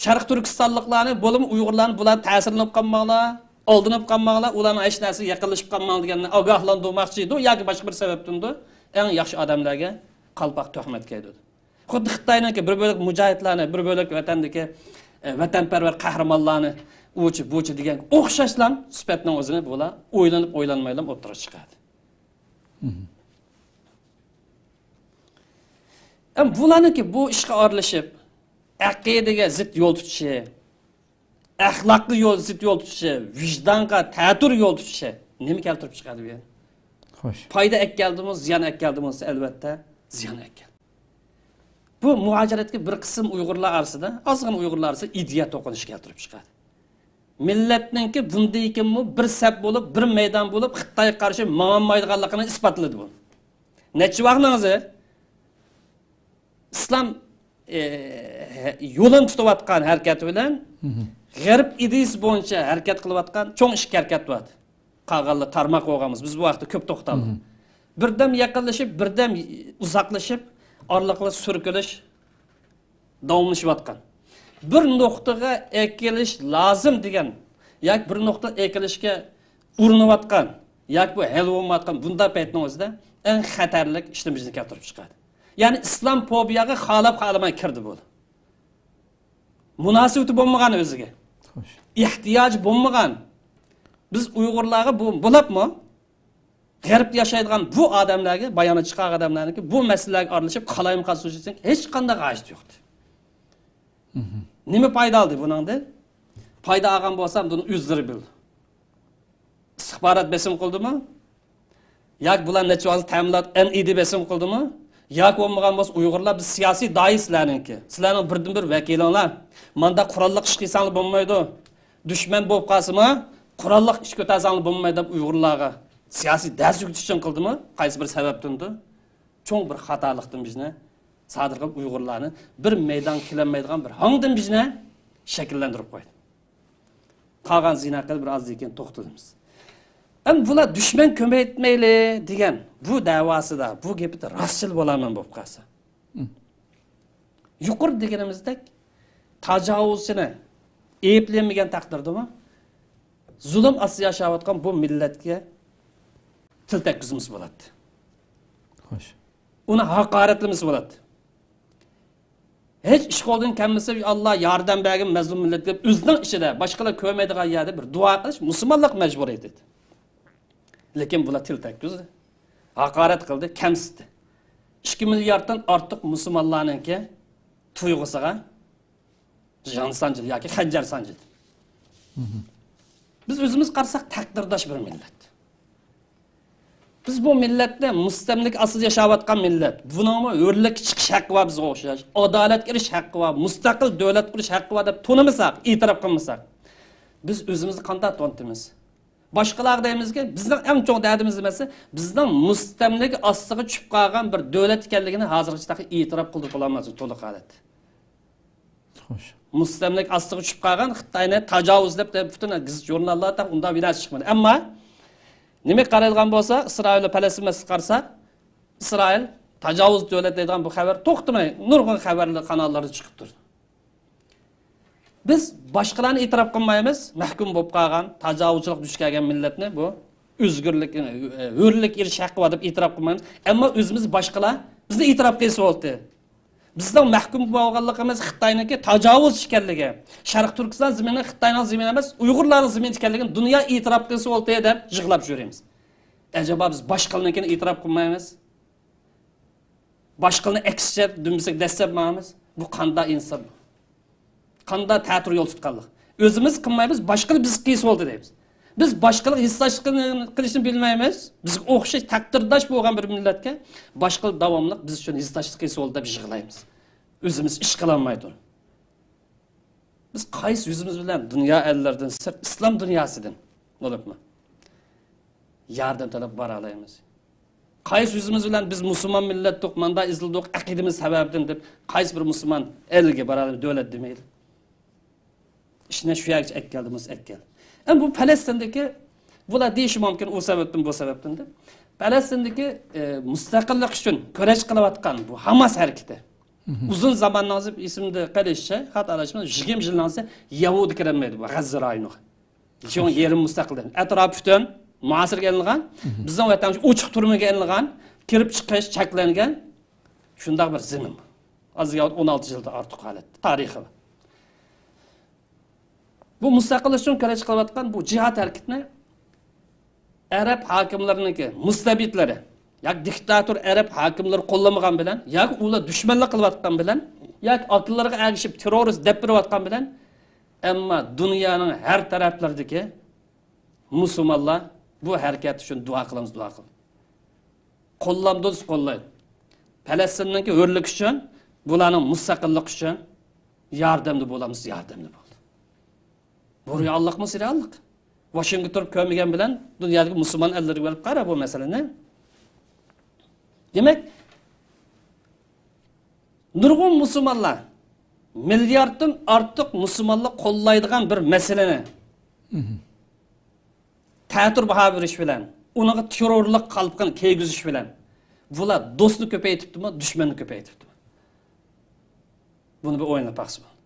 شەرقىي تۈركىستانلىقلارنى، بولۇپمۇ ئۇيغۇرلارنى، بۇلار تەسىرلىنىپ قالماڭلار، ئالدىنىپ قالماڭلار، ئۇلارنىڭ ھېچ نەرسىگە يېقىنلىشىپ قالماڭلار دېگەننى ئاگاھلاندۇرماقچى ئىدى ياكى باشقا بىر سەۋەبتىندۇ، ئەڭ ياخشى ئادەملەرگە قالپاق تۆھمەت كىيدۈردى. خۇددى خىتاينىڭكى بىر بۆلەك مۇجاھىدلارنى، بىر بۆلەك ۋەتەندىكى، ئە، ۋەتەنپەرۋەر قەھرىمانلارنى ئۇچى بۇچى دېگەن ئوخشاشلا سۈپەتنىڭ ئۆزىنى بۇلار ئويلىنىپ ئويلانمايلا ئوتتۇرىغا چىقاردى. ئەم، بۇلارنىڭكى بۇ ئىشقا ئارىلىشىپ، ئەقىدىگە زىت يول تۇتۇشى، ئەخلاققا يول، زىت يول تۇتۇشى، ۋىجدانغا تەتۈر يول تۇتۇشى نېمە كەلتۈرۈپ چىقاردى بۇ يەردە؟ خوش. پايدا ئەكەلدىمۇ، زىيان ئەكەلدىمۇ دېسە، ئەلۋەتتە، زىيان ئەكەلدى. بۇ مۇھاجىرەتكە بىر قىسىم ئۇيغۇرلار ئارىسىدا، ئازغىنا ئۇيغۇرلار ئارىسىدا ئىدىيە توقۇنۇشى كەلتۈرۈپ چىقاردى. مىللەتنىڭكى بۇندىن كېيىنمۇ بىر سەپ بولۇپ، بىر مەيدان بولۇپ، خىتايغا قارشى ماڭالمايدىغانلىقىنى ئىسپاتلىدى بۇ. نەچچە ۋاقنىڭ ئىسلام، ئى، يولىنى تۇتۇۋاتقان ھەرىكەت بىلەن غەرب ئىدىيىسى بويىچە ھەرىكەت قىلىۋاتقان چوڭ ئىككى ھەرىكەت بار. قالغانلار تارماق بولغانمىز، بىز بۇ ھەقتە كۆپ توختالدۇق. بىردەم يېقىنلىشىپ، بىردەم ئۇزاقلىشىپ، ئارىلىقلار سۈركىلىش داۋاملىشىۋاتقان. بىر نۇقتىغا ئەكېلىش لازىم دېگەن ياكى بىر نۇقتا ئەكېلىشكە ئۇرۇنۇۋاتقان ياكى بۇ ھەل بولمايۋاتقان بۇنداق پەيتنىڭ ئۆزىدە ئەڭ خەتەرلىك ئىشلىرىمىزنى كەلتۈرۈپ چىقاردى. يەنى ئىسلامفوبىيەگە خالاپ خالىماي كىردى بۇ. مۇناسىۋىتى بولمىغان ئۆزىگە. خوش. ئېھتىياجى بولمىغان. بىز ئۇيغۇرلارغا بۇ بولۇپمۇ غەربتە ياشايدىغان بۇ ئادەملەرگە، بايانات چىقارغان ئادەملەرنىڭكى بۇ مەسىلىلەرگە ئارىلىشىپ قالايمىقان سۇچىسىنىڭ ھېچقانداق ھاجىتى يوقتى. نېمە پايدا ئالدى بۇنىڭدىن؟ پايدا ئالغان بولسا بۇنى ئۆزلىرى بىلدى. ئىستىخبارات بېسىم قىلدىمۇ؟ ياكى بۇلار نەچچە ۋاقىت تەمىنات، ئەن ئىدى بېسىم قىلدىمۇ؟ ياكى بولمىغان بولسا ئۇيغۇرلار، بىز سىياسىي داھىي سىلەرنىڭكى. سىلەرنىڭ بىردىن بىر ۋەكىلىڭلار. مانداق قوراللىق ئىش قىلساڭلار بولمايدۇ. دۈشمەن بولۇپ قالسىمۇ، قوراللىق ئىش كۆتەرسەڭلار بولمايدۇ دەپ ئۇيغۇرلارغا سىياسىي دەرس ئۆگىتىش ئۈچۈن قىلدىمۇ؟ قايسى بىر سەۋەبتىندۇ؟ چوڭ بىر خاتالىقتىن بىزنى سادىر قىلىپ، ئۇيغۇرلارنى بىر مەيدانغا كېلەلمەيدىغان بىر ھاڭدىن بىزنى شەكىللەندۈرۈپ قويدى. قالغان زىنا قىلىپ بىر ئاز كېيىن توختىلىمىز. ئەمما بۇلار دۈشمەن كۆپەيتمەيلى دېگەن بۇ دەۋاسىدا، بۇ گېپىدە راستچىل بولارمەن بولۇپ قالسا. يۇقىرىدا دېگىنىمىزدەك، تاجاۋۇزچىنى ئەيىبلىمىگەن تەقدىردىمۇ، زۇلۇم ئاستىدا ياشاۋاتقان بۇ مىللەتكە تىل تەگكۈزمىسە بولاتتى. خوش. ئۇنى ھاقارەتلىمىسە بولاتتى. ھېچ ئىش قولدىن كەلمىسە، يا ئاللا، ياردەم بەرگىن مەزلۇم مىللەتكە دەپ، ئۆزىنىڭ ئىچىدە، باشقىلار كۆرمەيدىغان يەردە بىر دۇئا قىلىش مۇسۇلمانلىق مەجبۇرىيىتى ئىدى. لېكىن بۇلار تىل تەگكۈزدى، ھاقارەت قىلدى، كەمسىتتى. ئىككى مىلياردتىن ئارتۇق مۇسۇلمانلارنىڭكى تۇيغۇسىغا جان سانجىدى ياكى خەنجەر سانجىدى. بىز ئۆزىمىز قارىساق، تەقدىرداش بىر مىللەت. بىز بۇ مىللەتنى مۇستەملىكە ئاستىدا ياشاۋاتقان مىللەت. بۇنىڭمۇ ھۆرلۈككە چىقىش ھەققى بار بىزگە ئوخشاش، ئادالەتكە ئېرىشىش ھەققى بار، مۇستەقىل دۆلەت قۇرۇش ھەققى بار دەپ تونۇمىساق، ئېتىراپ قىلمىساق، بىز ئۆزىمىزنى قانداق تونۇتىمىز؟ باشقىلارغا دەيمىزكى، بىزنىڭ ئەڭ چوڭ دەردىمىز نېمە دېسە، بىزنىڭ مۇستەملىكە ئاستىغا چۈشۈپ قالغان بىر دۆلەت ئىكەنلىكىنى ھازىرغىچە تېخى ئېتىراپ قىلدۇرۇپ بولالمايمىز تولۇق ھالەتتە. خوش. مۇستەملىكە ئاستىغا چۈشۈپ قالغان خىتاينى تاجاۋۇز دەپ، دەپ پۈتۈن گېزىت ژۇرناللاردا ئۇنداق بىر نەرسە چىقمىدى. ئەمما نېمىگە قارايدىغان بولسا، ئىسرائىل ۋە پەلەستىن مەسىلىسىگە قارىسا، ئىسرائىل تاجاۋۇز دۆلەت دەيدىغان بۇ خەۋەر توختىماي نۇرغۇن خەۋەرلەر قاناللاردا چىقىپ تۇرىدۇ. بىز باشقىلارنى ئېتىراپ قىلمايمىز، مەھكۇم بولۇپ قالغان، تاجاۋۇزچىلىق دۇچ كەلگەن مىللەتنى بۇ ئۆزگۈرلۈك، ھۆرلۈك ئېرىشىش ھەققى بار دەپ ئېتىراپ قىلمايمىز. ئەمما ئۆزىمىز باشقىلار بىزنى ئېتىراپ قىلسا بولدى. بىزنىڭ مەھكۇم بولغانلىقىمىز خىتاينىڭكى تاجاۋۇزچى ئىكەنلىكى، شەرقىي تۈركىستان زېمىنى خىتاينىڭ زېمىنى ئەمەس، ئۇيغۇرلارنىڭ زېمىنى ئىكەنلىكىنى دۇنيا ئېتىراپ قىلسا بولدى دەپ يىغلاپ يۈرىمىز. ئەجەبا بىز باشقىلىرىنىڭكىنى ئېتىراپ قىلمايمىز؟ باشقىلىرىنى ئەكسىچە دۈمبىسىگە دەسسەپ ماڭىمىز. بۇ قانداق ئىنساپ بۇ؟ قانداق تەتۈر يول تۇتقانلىق؟ ئۆزىمىز قىلمايمىز، باشقىلار بىز قىلسا بولدى دەيمىز. بىز باشقىلارغا ھېسداشلىق قىلىشنى بىلمەيمىز. بىزگە ئوخشاش تەقدىرداش بولغان بىر مىللەتكە باشقىلار داۋاملىق بىز ئۈچۈن ھېسداشلىق قىلسا بولدى دەپ يىغلايمىز. ئۆزىمىز ئىش قىلالماي تۇرۇپ. بىز قايسى يۈزىمىز بىلەن دۇنيا ئەللىرىدىن سىرت، ئىسلام دۇنياسىدىن بولۇپمۇ ياردەم تەلەپ بارالايمىز؟ قايسى يۈزىمىز بىلەن بىز مۇسۇلمان مىللەتتۇق، ماندا ئېزىلدۇق، ئەقىدىمىز سەۋەبىدىن دەپ قايسى بىر مۇسۇلمان ئەلگە بارالايمىز، دۆلەت دېمەيلى؟ ئىشنى شۇ يەرگىچە ئەكەلدى، مۇس ئەكەل. ئەمما بۇ پەلەستىندىكى، بۇلار دېيىشى مۇمكىن، ئۇ سەۋەبتىن، بۇ سەۋەبتىن دەپ. پەلەستىندىكى، ئە، مۇستەقىللىق ئۈچۈن كۈرەش قىلىۋاتقان بۇ ھاماس ھەرىكىتى. ئۇزۇن زاماننىڭ ئېسىمدە قېلىشىچە، خاتا ئاداشمىسام، يىگىرمە يىلنىڭ يەھۇدىي كىرەلمەيدۇ بۇ غەززە رايونىغا. شۇڭا يېرىم مۇستەقىل دەيمىز. ئەتراپى پۈتۈن مۇھاسىرىگە ئېلىنغان، بىزنىڭ ۋەتەن ئوچۇق تۈرمىگە ئېلىنغان، كىرىپ چىقىش چەكلەنگەن، شۇنداق بىر زېمىن. ئاز دېگەن ئون ئالتە يىلدىن ئارتۇق ھالەتتە تارىخى بار. بۇ مۇستەقىللىق ئۈچۈن كۈرەش قىلىۋاتقان بۇ جىھاد ھەرىكىتىنى ئەرەب ھاكىملىرىنىڭكى مۇستەبىتلىرى ياكى دىكتاتور ئەرەب ھاكىملىرى قوللىمىغان بىلەن، ياكى ئۇلار دۈشمەنلىك قىلىۋاتقان بىلەن، ياكى ئاكىلىرىغا ئەگىشىپ تېررورىست دەپ بېرىۋاتقان بىلەن، ئەمما دۇنيانىڭ ھەر تەرەپلىرىدىكى مۇسۇلمانلار بۇ ھەرىكەت ئۈچۈن دۇئا قىلىمىز، دۇئا قىل. قوللامدۇز قوللايدۇ. پەلەستىننىڭكى ھۆرلۈك ئۈچۈن، بۇلارنىڭ مۇستەقىللىق ئۈچۈن ياردەمدە بولامىز، ياردەمدە بولدى. بۇ رېئاللىقمۇ رېئاللىق. ۋاشىنگتون كۆرمىگەن بىلەن دۇنيادىكى مۇسۇلمان ئەللىرىگە بېرىپ قارا بۇ مەسىلىنى. دېمەك، نۇرغۇن مۇسۇلمانلار، مىلياردتىن ئارتۇق مۇسۇلمانلار قوللايدىغان بىر مەسىلىنى تەتۈر باھا بېرىش بىلەن، ئۇنىڭغا تېررورلۇق قالپىقىنى كىيگۈزۈش بىلەن، بۇلار دوستنى كۆپەيتىپتىمۇ، دۈشمەننى كۆپەيتىپتىمۇ؟ بۇنى بىر ئويلاپ باقسا بولىدۇ.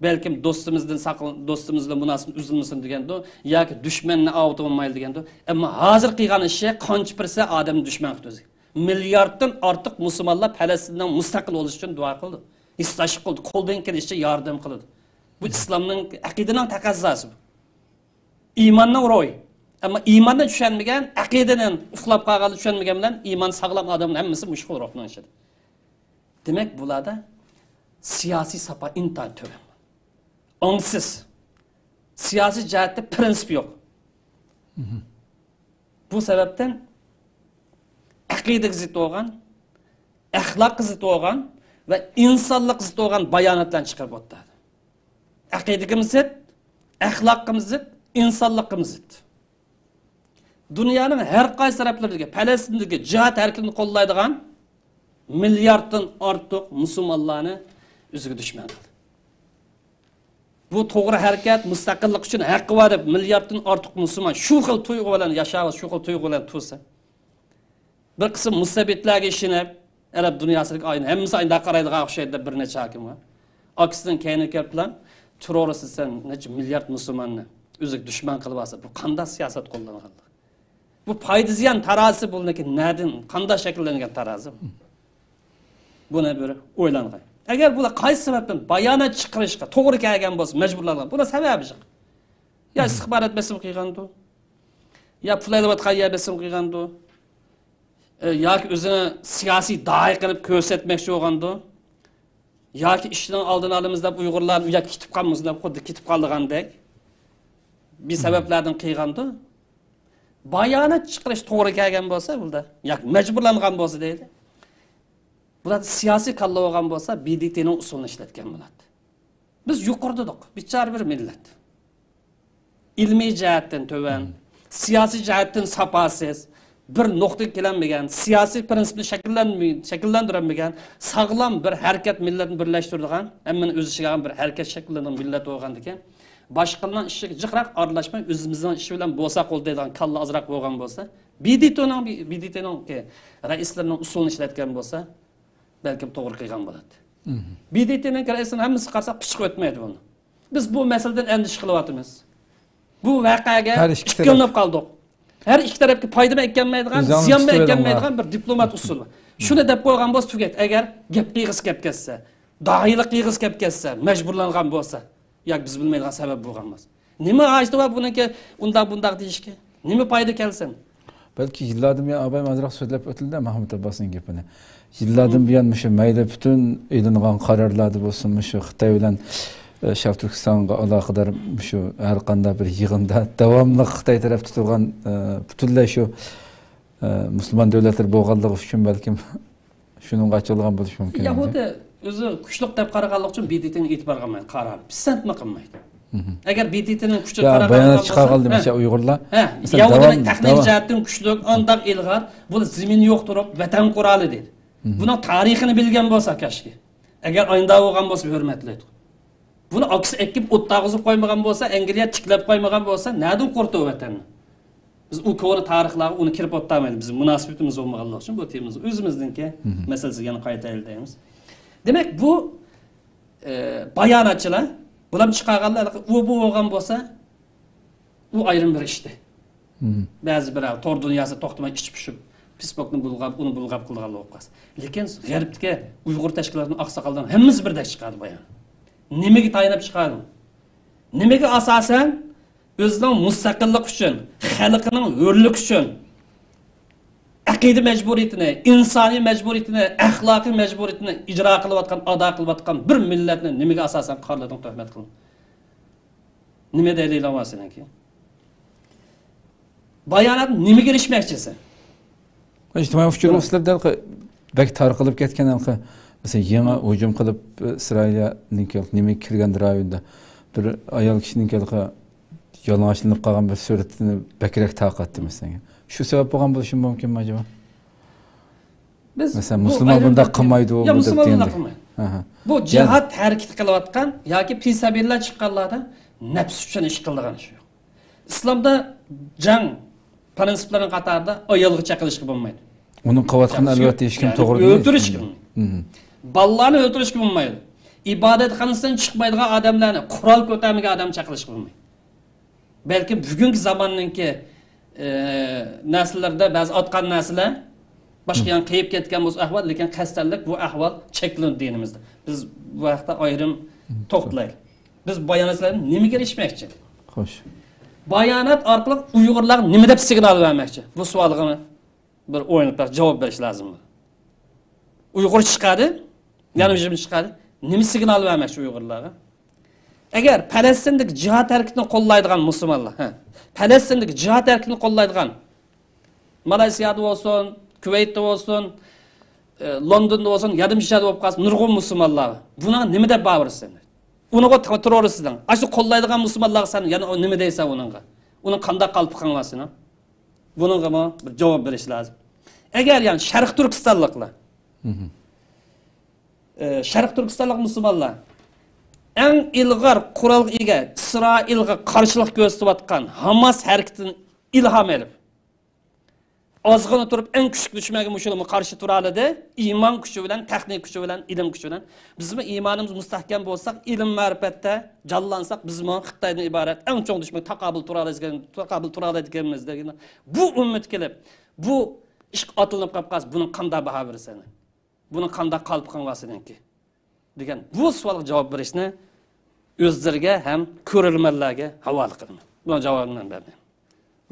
بەلكىم دوستىمىزدىن ساقل-، دوستىمىز بىلەن مۇناسىۋىتىمىز ئۈزۈلمىسۇن دېگەندۇ، ياكى دۈشمەننى ئاۋۇتۇۋالمايلى دېگەندۇ. ئەمما ھازىر قىلغان ئىشى قانچە پىرسەنت ئادەمنى دۈشمەن قىلدى ئۆزىگە. مىلياردتىن ئارتۇق مۇسۇلمانلار پەلەستىندىن مۇستەقىل بولۇش ئۈچۈن دۇئا قىلدى. ھېسداشلىق قىلدى، قولدىن كېلىشىچە ياردەم قىلدى. بۇ ئىسلامنىڭ ئەقىدىنىڭ تەقەززاسى بۇ. ئىماننىڭ روھى. ئەمما ئىماننى چۈشەنمىگەن، ئەقىدىنى ئۇخلاپ قالغاندا چۈشەنمىگەن بىلەن ئىمانى ساغلام ئادەمنىڭ ھەممىسى مۇشۇ خىل روھنىڭ ئىچىدە. دېمەك، بۇلاردا سىياسىي ساپا ئىنتايىن تۆۋەن. ئاڭسىز. سىياسىي جەھەتتە پىرىنسىپ يوق. بۇ سەۋەبتىن ئەقىدىگە زىت بولغان، ئەخلاققا زىت بولغان ۋە ئىنسانلىققا زىت بولغان باياناتلارنى چىقىرىپ ئولتۇرىدۇ. ئەقىدىگىمۇ زىت، ئەخلاققىمۇ زىت، ئىنسانلىققىمۇ زىت. دۇنيانىڭ ھەر قايسى تەرەپلىرىدىكى پەلەستىندىكى جىھاد ھەرىكىتىنى قوللايدىغان مىلياردتىن ئارتۇق مۇسۇلمانلارنى ئۆزىگە دۈشمەن قىلدى. بۇ توغرا ھەرىكەت، مۇستەقىللىق ئۈچۈن ھەققى بار دەپ مىلياردتىن ئارتۇق مۇسۇلمان شۇ خىل تۇيغۇ بىلەن ياشاۋاتىدۇ، شۇ خىل تۇيغۇ بىلەن تۇرسا. بىر قىسىم مۇستەبىتلەرگە ئىشىنىپ، ئەرەب دۇنياسىدىكى ئاينى ھەممىسى ئاينى قارايدىغان ئوخشايدۇ دەپ بىر نەچچە ھاكىم بار. ئاكىسىنىڭ كەينىگە كىرىپلا، تېررورىست دېسەم، نەچچە مىليارد مۇسۇلماننى ئۆزىگە دۈشمەن قىلىۋالسا، بۇ قانداق سىياسەت قوللانغانلىق؟ بۇ پايدا زىيان تارازىسى بۇنىڭكى نەدىن، قانداق شەكىللەنگەن تارازا؟ بۇنى بىر ئويلانغاي. ئەگەر بۇلار قايسى سەۋەبتىن بايانات چىقىرىشقا توغرا كەلگەن بولسا، مەجبۇرلانغان، بۇنىڭ سەۋەبى جىق. يا ئىستىخبارات بېسىمى قىلغاندۇ، يا پۇل ئېلىۋاتقان يەر بېسىم قىلغاندۇ، ئە، ياكى ئۆزىنى سىياسىي داھىي قىلىپ كۆرسەتمەكچى بولغاندۇ، ياكى ئىشنىڭ ئالدىنى ئالىمىز دەپ ئۇيغۇرلارنى ئۇ ياققا كېتىپ قالمىسۇن دەپ خۇددى كېتىپ قالىدىغاندەك بىر سەۋەبلەردىن قىلغاندۇ. بايانات چىقىرىش توغرا كەلگەن بولسا بۇندا، ياكى مەجبۇرلانغان بولسا دەيلى. بۇلار سىياسىي كاللا بولغان بولسا، ب د ت نىڭ ئۇسۇلىنى ئىشلەتكەن بولاتتى. بىز يۇقىرىدا دېدۇق، بىچارە بىر مىللەت. ئىلمىي جەھەتتىن تۆۋەن، سىياسىي جەھەتتىن ساپاسىز، بىر نۇقتىغا كېلەلمىگەن، سىياسىي پىرىنسىپنى شەكىللەنمىگەن، شەكىللەندۈرەلمىگەن، ساغلام بىر ھەرىكەت، مىللەتنى بىرلەشتۈرىدىغان، ھەممىنى ئۆز ئىچىگە ئالغان بىر ھەرىكەت شەكىللەنگەن مىللەت بولغاندىكىن، باشقىلارنىڭ ئىشىغا جىقراق ئارىلاشماي، ئۆزىمىزنىڭ ئىشى بىلەن بولساق بولدى دەيدىغان كاللا ئازراق بولغان بولسا، ب د ت نىڭ، ب د ت نىڭ رەئىسلىرىنىڭ ئۇسۇلىنى ئىشلەتكەن بولسا، بەلكىم توغرا قىلغان بولاتتى. ب د ت نىڭ رەئىسىنىڭ ھەممىسىگە قارىساق، پىچىق ئۆتمەيدۇ بۇنى. بىز بۇ مەسىلىدىن ئەندىشە قىلىۋاتىمىز. بۇ ۋەقەگە ھەر ئىككى تەرەپ. ئىككىلىنىپ قالدۇق. ھەر ئىككى تەرەپكە پايدىمۇ ئەكەلمەيدىغان، ئۆزۈڭنى زىيانمۇ تۇتۇۋېلىڭلار. ئەكەلمەيدىغان بىر دىپلومات ئۇسۇلى. شۇنى دەپ قويغان بولسا تۈگەت. ئەگەر گەپ قىلغۇسى كەپ كەتسە، داھىيلىق قىلغۇسى كەپ كەتسە، مەجبۇرلانغان بولسا، ياكى بىز بىلمەيدىغان سەۋەب بولغان بولسا. نېمە ھاجىتى بار بۇنىڭكى ئۇنداق بۇنداق دېيىشكە؟ نېمە پايدا كەلسۇن؟ بەلكى يىللاردىن بۇيان ئابايىم ئازراق سۆزلەپ ئۆتۈلدى مەھمۇت ئابباسنىڭ گېپىنى. يىللاردىن بۇيان مۇشۇ مەيلى پۈتۈن ئېلىنغان قارارلاردا بولسۇن، مۇشۇ خىتاي بىلەن، ئە، شەرقىي تۈركىستانغا ئالاقىدار مۇشۇ ھەر قانداق بىر يىغىندا داۋاملىق خىتاي تەرەپتە تۇرغان، ئە، پۈتۈنلەي شۇ، ئە، مۇسۇلمان دۆلەتلىرى بولغانلىقى ئۈچۈن بەلكىم شۇنىڭغا ئاچىقىلغان بولۇشى مۇمكىن. يەھۇدىي ئۆزى كۈچلۈك دەپ قارىغانلىقى ئۈچۈن ب د ت نى ئېتىبارغا ئالمايدۇ، قارارنى پىسەنتمۇ قىلمايدۇ. ئەگەر ب د ت نىڭ كۈچى يا، قارىغان بايانات بولسا، چىقارغاندا ھە، مەسىلەن، ئۇيغۇرلار، ھە، مەسىلەن، يەھۇدىينىڭ داۋام، تېخنىك داۋام. جەھەتتىن كۈچلۈك، ئانداق ئىلغار، بۇ زېمىن يوق تۇرۇپ، ۋەتەن قۇرالى دېدى. بۇنىڭ تارىخىنى بىلگەن بولسا كاشكى. ئەگەر ئاينداق بولغان بولسا، ھۆرمەتلەيدۇ. بۇنى ئاكىسى ئەكىپ ئوتتاغۇزۇپ قويمىغان بولسا، ئەنگلىيە تىكلەپ قويمىغان بولسا، نەدىن قۇرۇتتى ئۇ ۋەتەننى؟ بىز ئۇ كونا تارىخلارغا ئۇنى كىرىپ ئوتتامايلى. بىزنىڭ مۇناسىۋىتىمىز بولمىغانلىقى ئۈچۈن بۇ تېمىمىز ئۆزىمىزنىڭكى مەسىلىسىگە يەنە قايتايلى دەيمىز. دېمەك، بۇ، ئە، باياناتچىلار، بۇلار چىقارغانلار، ئۇ بۇ بولغان بولسا، ئۇ ئايرىم بىر ئىشتى. بەزى بىر تور دۇنياسى توختىماي ئىچ پۇشۇپ، فېيسبۇكنى بۇلغاپ، ئۇنى بۇلغاپ قىلىدىغان بولۇپ قالسا. لېكىن غەربتىكى ئۇيغۇر تەشكىلاتىنىڭ ئاقساقاللىرىنىڭ ھەممىسى بىردەك چىقاردى بايان. نېمىگە تايىنىپ چىقاردى؟ نېمىگە ئاساسەن؟ ئۆزىنىڭ مۇستەقىللىق ئۈچۈن، خەلقىنىڭ ھۆرلۈكى ئۈچۈن ئەقىدە مەجبۇرىيىتىنى، ئىنسانىي مەجبۇرىيىتىنى، ئەخلاقىي مەجبۇرىيىتىنى ئىجرا قىلىۋاتقان، ئادا قىلىۋاتقان بىر مىللەتنى نېمىگە ئاساسەن قارلىدىڭ، تۆھمەت قىلدىڭ؟ نېمە دەلىلىڭ بار سېنىڭكى؟ بايانات نېمىگە ئېرىشمەكچىسەن؟ ئىجتىمائىي ئۇچۇر ۋاسىتىلىرىدە بەك تارقىلىپ كەتكەن ھېلىقى، مەسىلەن، يېڭى ھۇجۇم قىلىپ، ئىسرائىلىيەنىڭكى نېمە كىرگەن رايوندا بىر ئايال كىشىنىڭكى ھېلىقى يالىڭاچلىنىپ قالغان بىر سۈرىتىنى بەكرەك تارقاتتى، مەسىلەن. شۇ سەۋەب بولغان بولۇشى مۇمكىنمۇ ئاجابا؟ بىز مەسىلەن، بۇ مۇسۇلمان ئايرىم بۇنداق بىر تېما. قىلمايدۇ، يا، بۇ دەپ مۇسۇلمان بۇنداق دېگەندەك. قىلمايدۇ. ئاھا. بۇ يەنى جىھاد ھەرىكىتى قىلىۋاتقان ياكى پىسەبىللا چىققانلاردا نەپس ئۈچۈن ئىش قىلىدىغان ئىش يوق. ئىسلامدا جەڭ پىرىنسىپلىرىنىڭ قاتارىدا ئايالغا چېقىلىشقا بولمايدۇ. ئۇنىڭ قىلىۋاتقىنى، چېقىلىشقا، ئەلۋەتتە، ھېچكىم يەنى توغرا دېمەيدۇ. ئۆلتۈرۈشكە بولمايدۇ. بالىلارنى ئۆلتۈرۈشكە بولمايدۇ. ئىبادەتخانىسىدىن چىقمايدىغان ئادەملەرنى، قورال كۆتەرمىگەن ئادەم چېقىلىشقا بولمايدۇ. بەلكىم بۈگۈنكى زاماننىڭكى، ئە، نەرسىلىرىدە بەزى ئاتقان نەرسىلەر باشقا يەرگە قېيىپ كەتكەن بولسا ئەھۋال، لېكىن قەستەنلىك بۇ ئەھۋال چەكلىنىدۇ دىنىمىزدە. بىز بۇ ھەقتە ئايرىم توختىلايلى. بىز باياناتلارنى نېمىگە ئېرىشمەكچى؟ خوش. بايانات ئارقىلىق ئۇيغۇرلارغا نېمە دەپ سىگنال بەرمەكچى؟ بۇ سوئالغا بىر ئويلىنىپ بېرىپ جاۋاب بېرىش لازىم. ئۇيغۇر چىقاردى، يەنى ھۇجۇم چىقاردى. نېمە سىگنال بەرمەكچى ئۇيغۇرلارغا؟ ئەگەر پەلەستىندىكى جىھاد ھەرىكىتىنى قوللايدىغان مۇسۇلمانلار، ھە، پەلەستىندىكى جىھاد ھەرىكىتىنى قوللايدىغان مالايسىيادا بولسۇن، كۇۋەيتتە بولسۇن، ئە، لوندوندا بولسۇن، ياردەم شەھەردە بولۇپ قالسا، نۇرغۇن مۇسۇلمانلار بۇنىڭغا نېمە دەپ بارىسىز؟ ئۇنىڭغا تېررورىست دەڭ. ئاشۇ قوللايدىغان مۇسۇلمانلارغا سەن يەنە نېمە دەيسەن ئۇنىڭغا؟ ئۇنىڭ قانداق قالپىقىڭ بار سېنىڭ؟ بۇنىڭغىمۇ بىر جاۋاب بېرىش لازىم. ئەگەر يەنى شەرقىي تۈركىستانلىقلار، ئە، شەرقىي تۈركىستانلىق مۇسۇلمانلار ئەڭ ئىلغار قورالغا ئىگە ئىسرائىلغا قارشىلىق كۆرسىتىۋاتقان ھاماس ھەرىكىتىدىن ئىلھام ئېلىپ، ئازغىنە تۇرۇپ ئەڭ كۈچلۈك دۈشمەنگە مۇشۇلارمۇ قارشى تۇرالىدى. ئىمان كۈچى بىلەن، تېخنىكا كۈچى بىلەن، ئىلىم كۈچى بىلەن. بىزمۇ ئىمانىمىز مۇستەھكەم بولساق، ئىلىم مەرىپەتتە جانلانساق، بىزمۇ خىتايدىن ئىبارەت ئەڭ چوڭ دۈشمەنگە تاقابىل تۇرالايدىكەن، تاقابىل تۇرالايدىكەنمىز دېگەن بۇ ئۈمىد كېلىپ، بۇ ئىشقا ئاتلىنىپ قاپ قالسا، بۇنىڭ قانداق باھا بېرىسەن؟ بۇنىڭ قانداق قالپىقىڭ بار سېنىڭكى؟ دېگەن بۇ سوئالغا جاۋاب بېرىشنى ئۆزلىرىگە ھەم كۆرۈرمەنلەرگە ھاۋالە قىلىمەن. بۇنىڭ جاۋابىنى مەن بەردىم.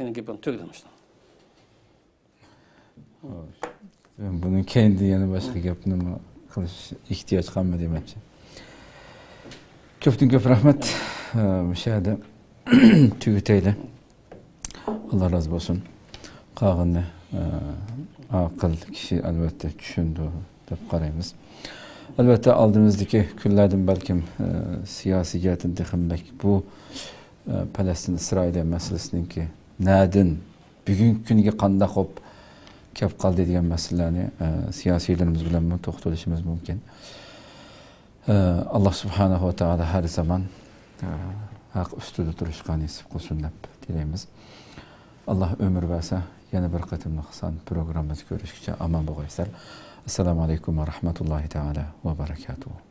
مېنىڭ گېپىم تۈگىدى مۇشۇ. بۇنىڭ كەينىدە يەنە باشقا گەپنىمۇ قىلىش ئېھتىياج قالمىدى مەنچە. كۆپتىن كۆپ رەھمەت. مۇشۇ يەردە تۈگىتەيلى. ئاللا رازى بولسۇن. قالغىنىنى ئاقىل كىشى ئەلۋەتتە چۈشىنىدۇ دەپ قارايمىز. ئەلۋەتتە ئالدىمىزدىكى كۈنلەردىن بەلكىم سىياسىي جەھەتتىن تېخىمۇ بەك بۇ پەلەستىن ئىسرائىلىيە مەسىلىسىنىڭكى نەدىن بۈگۈنكى كۈنگە قانداق بولۇپ كەپ قالدى دېگەن مەسىلىلەرنى، ئە، سىياسىيلىرىمىز بىلەنمۇ توختىلىشىمىز مۇمكىن. ئە، ئاللا سۇبھانەھۇ ۋە تائالا ھەر زامان، ئە، ھەق ئۈستىدە تۇرۇشقا نېسىپ قىلسۇن دەپ تىلەيمىز. ئاللا ئۆمۈر بەرسە، يەنە بىر قېتىملىق سان پروگراممىمىزدا كۆرۈشكىچە ئامان بولغايسىلەر. ئەسسالامۇ ئەلەيكۇم ۋە رەھمەتۇللاھى تائالا ۋە بەرەكاتۇھۇ.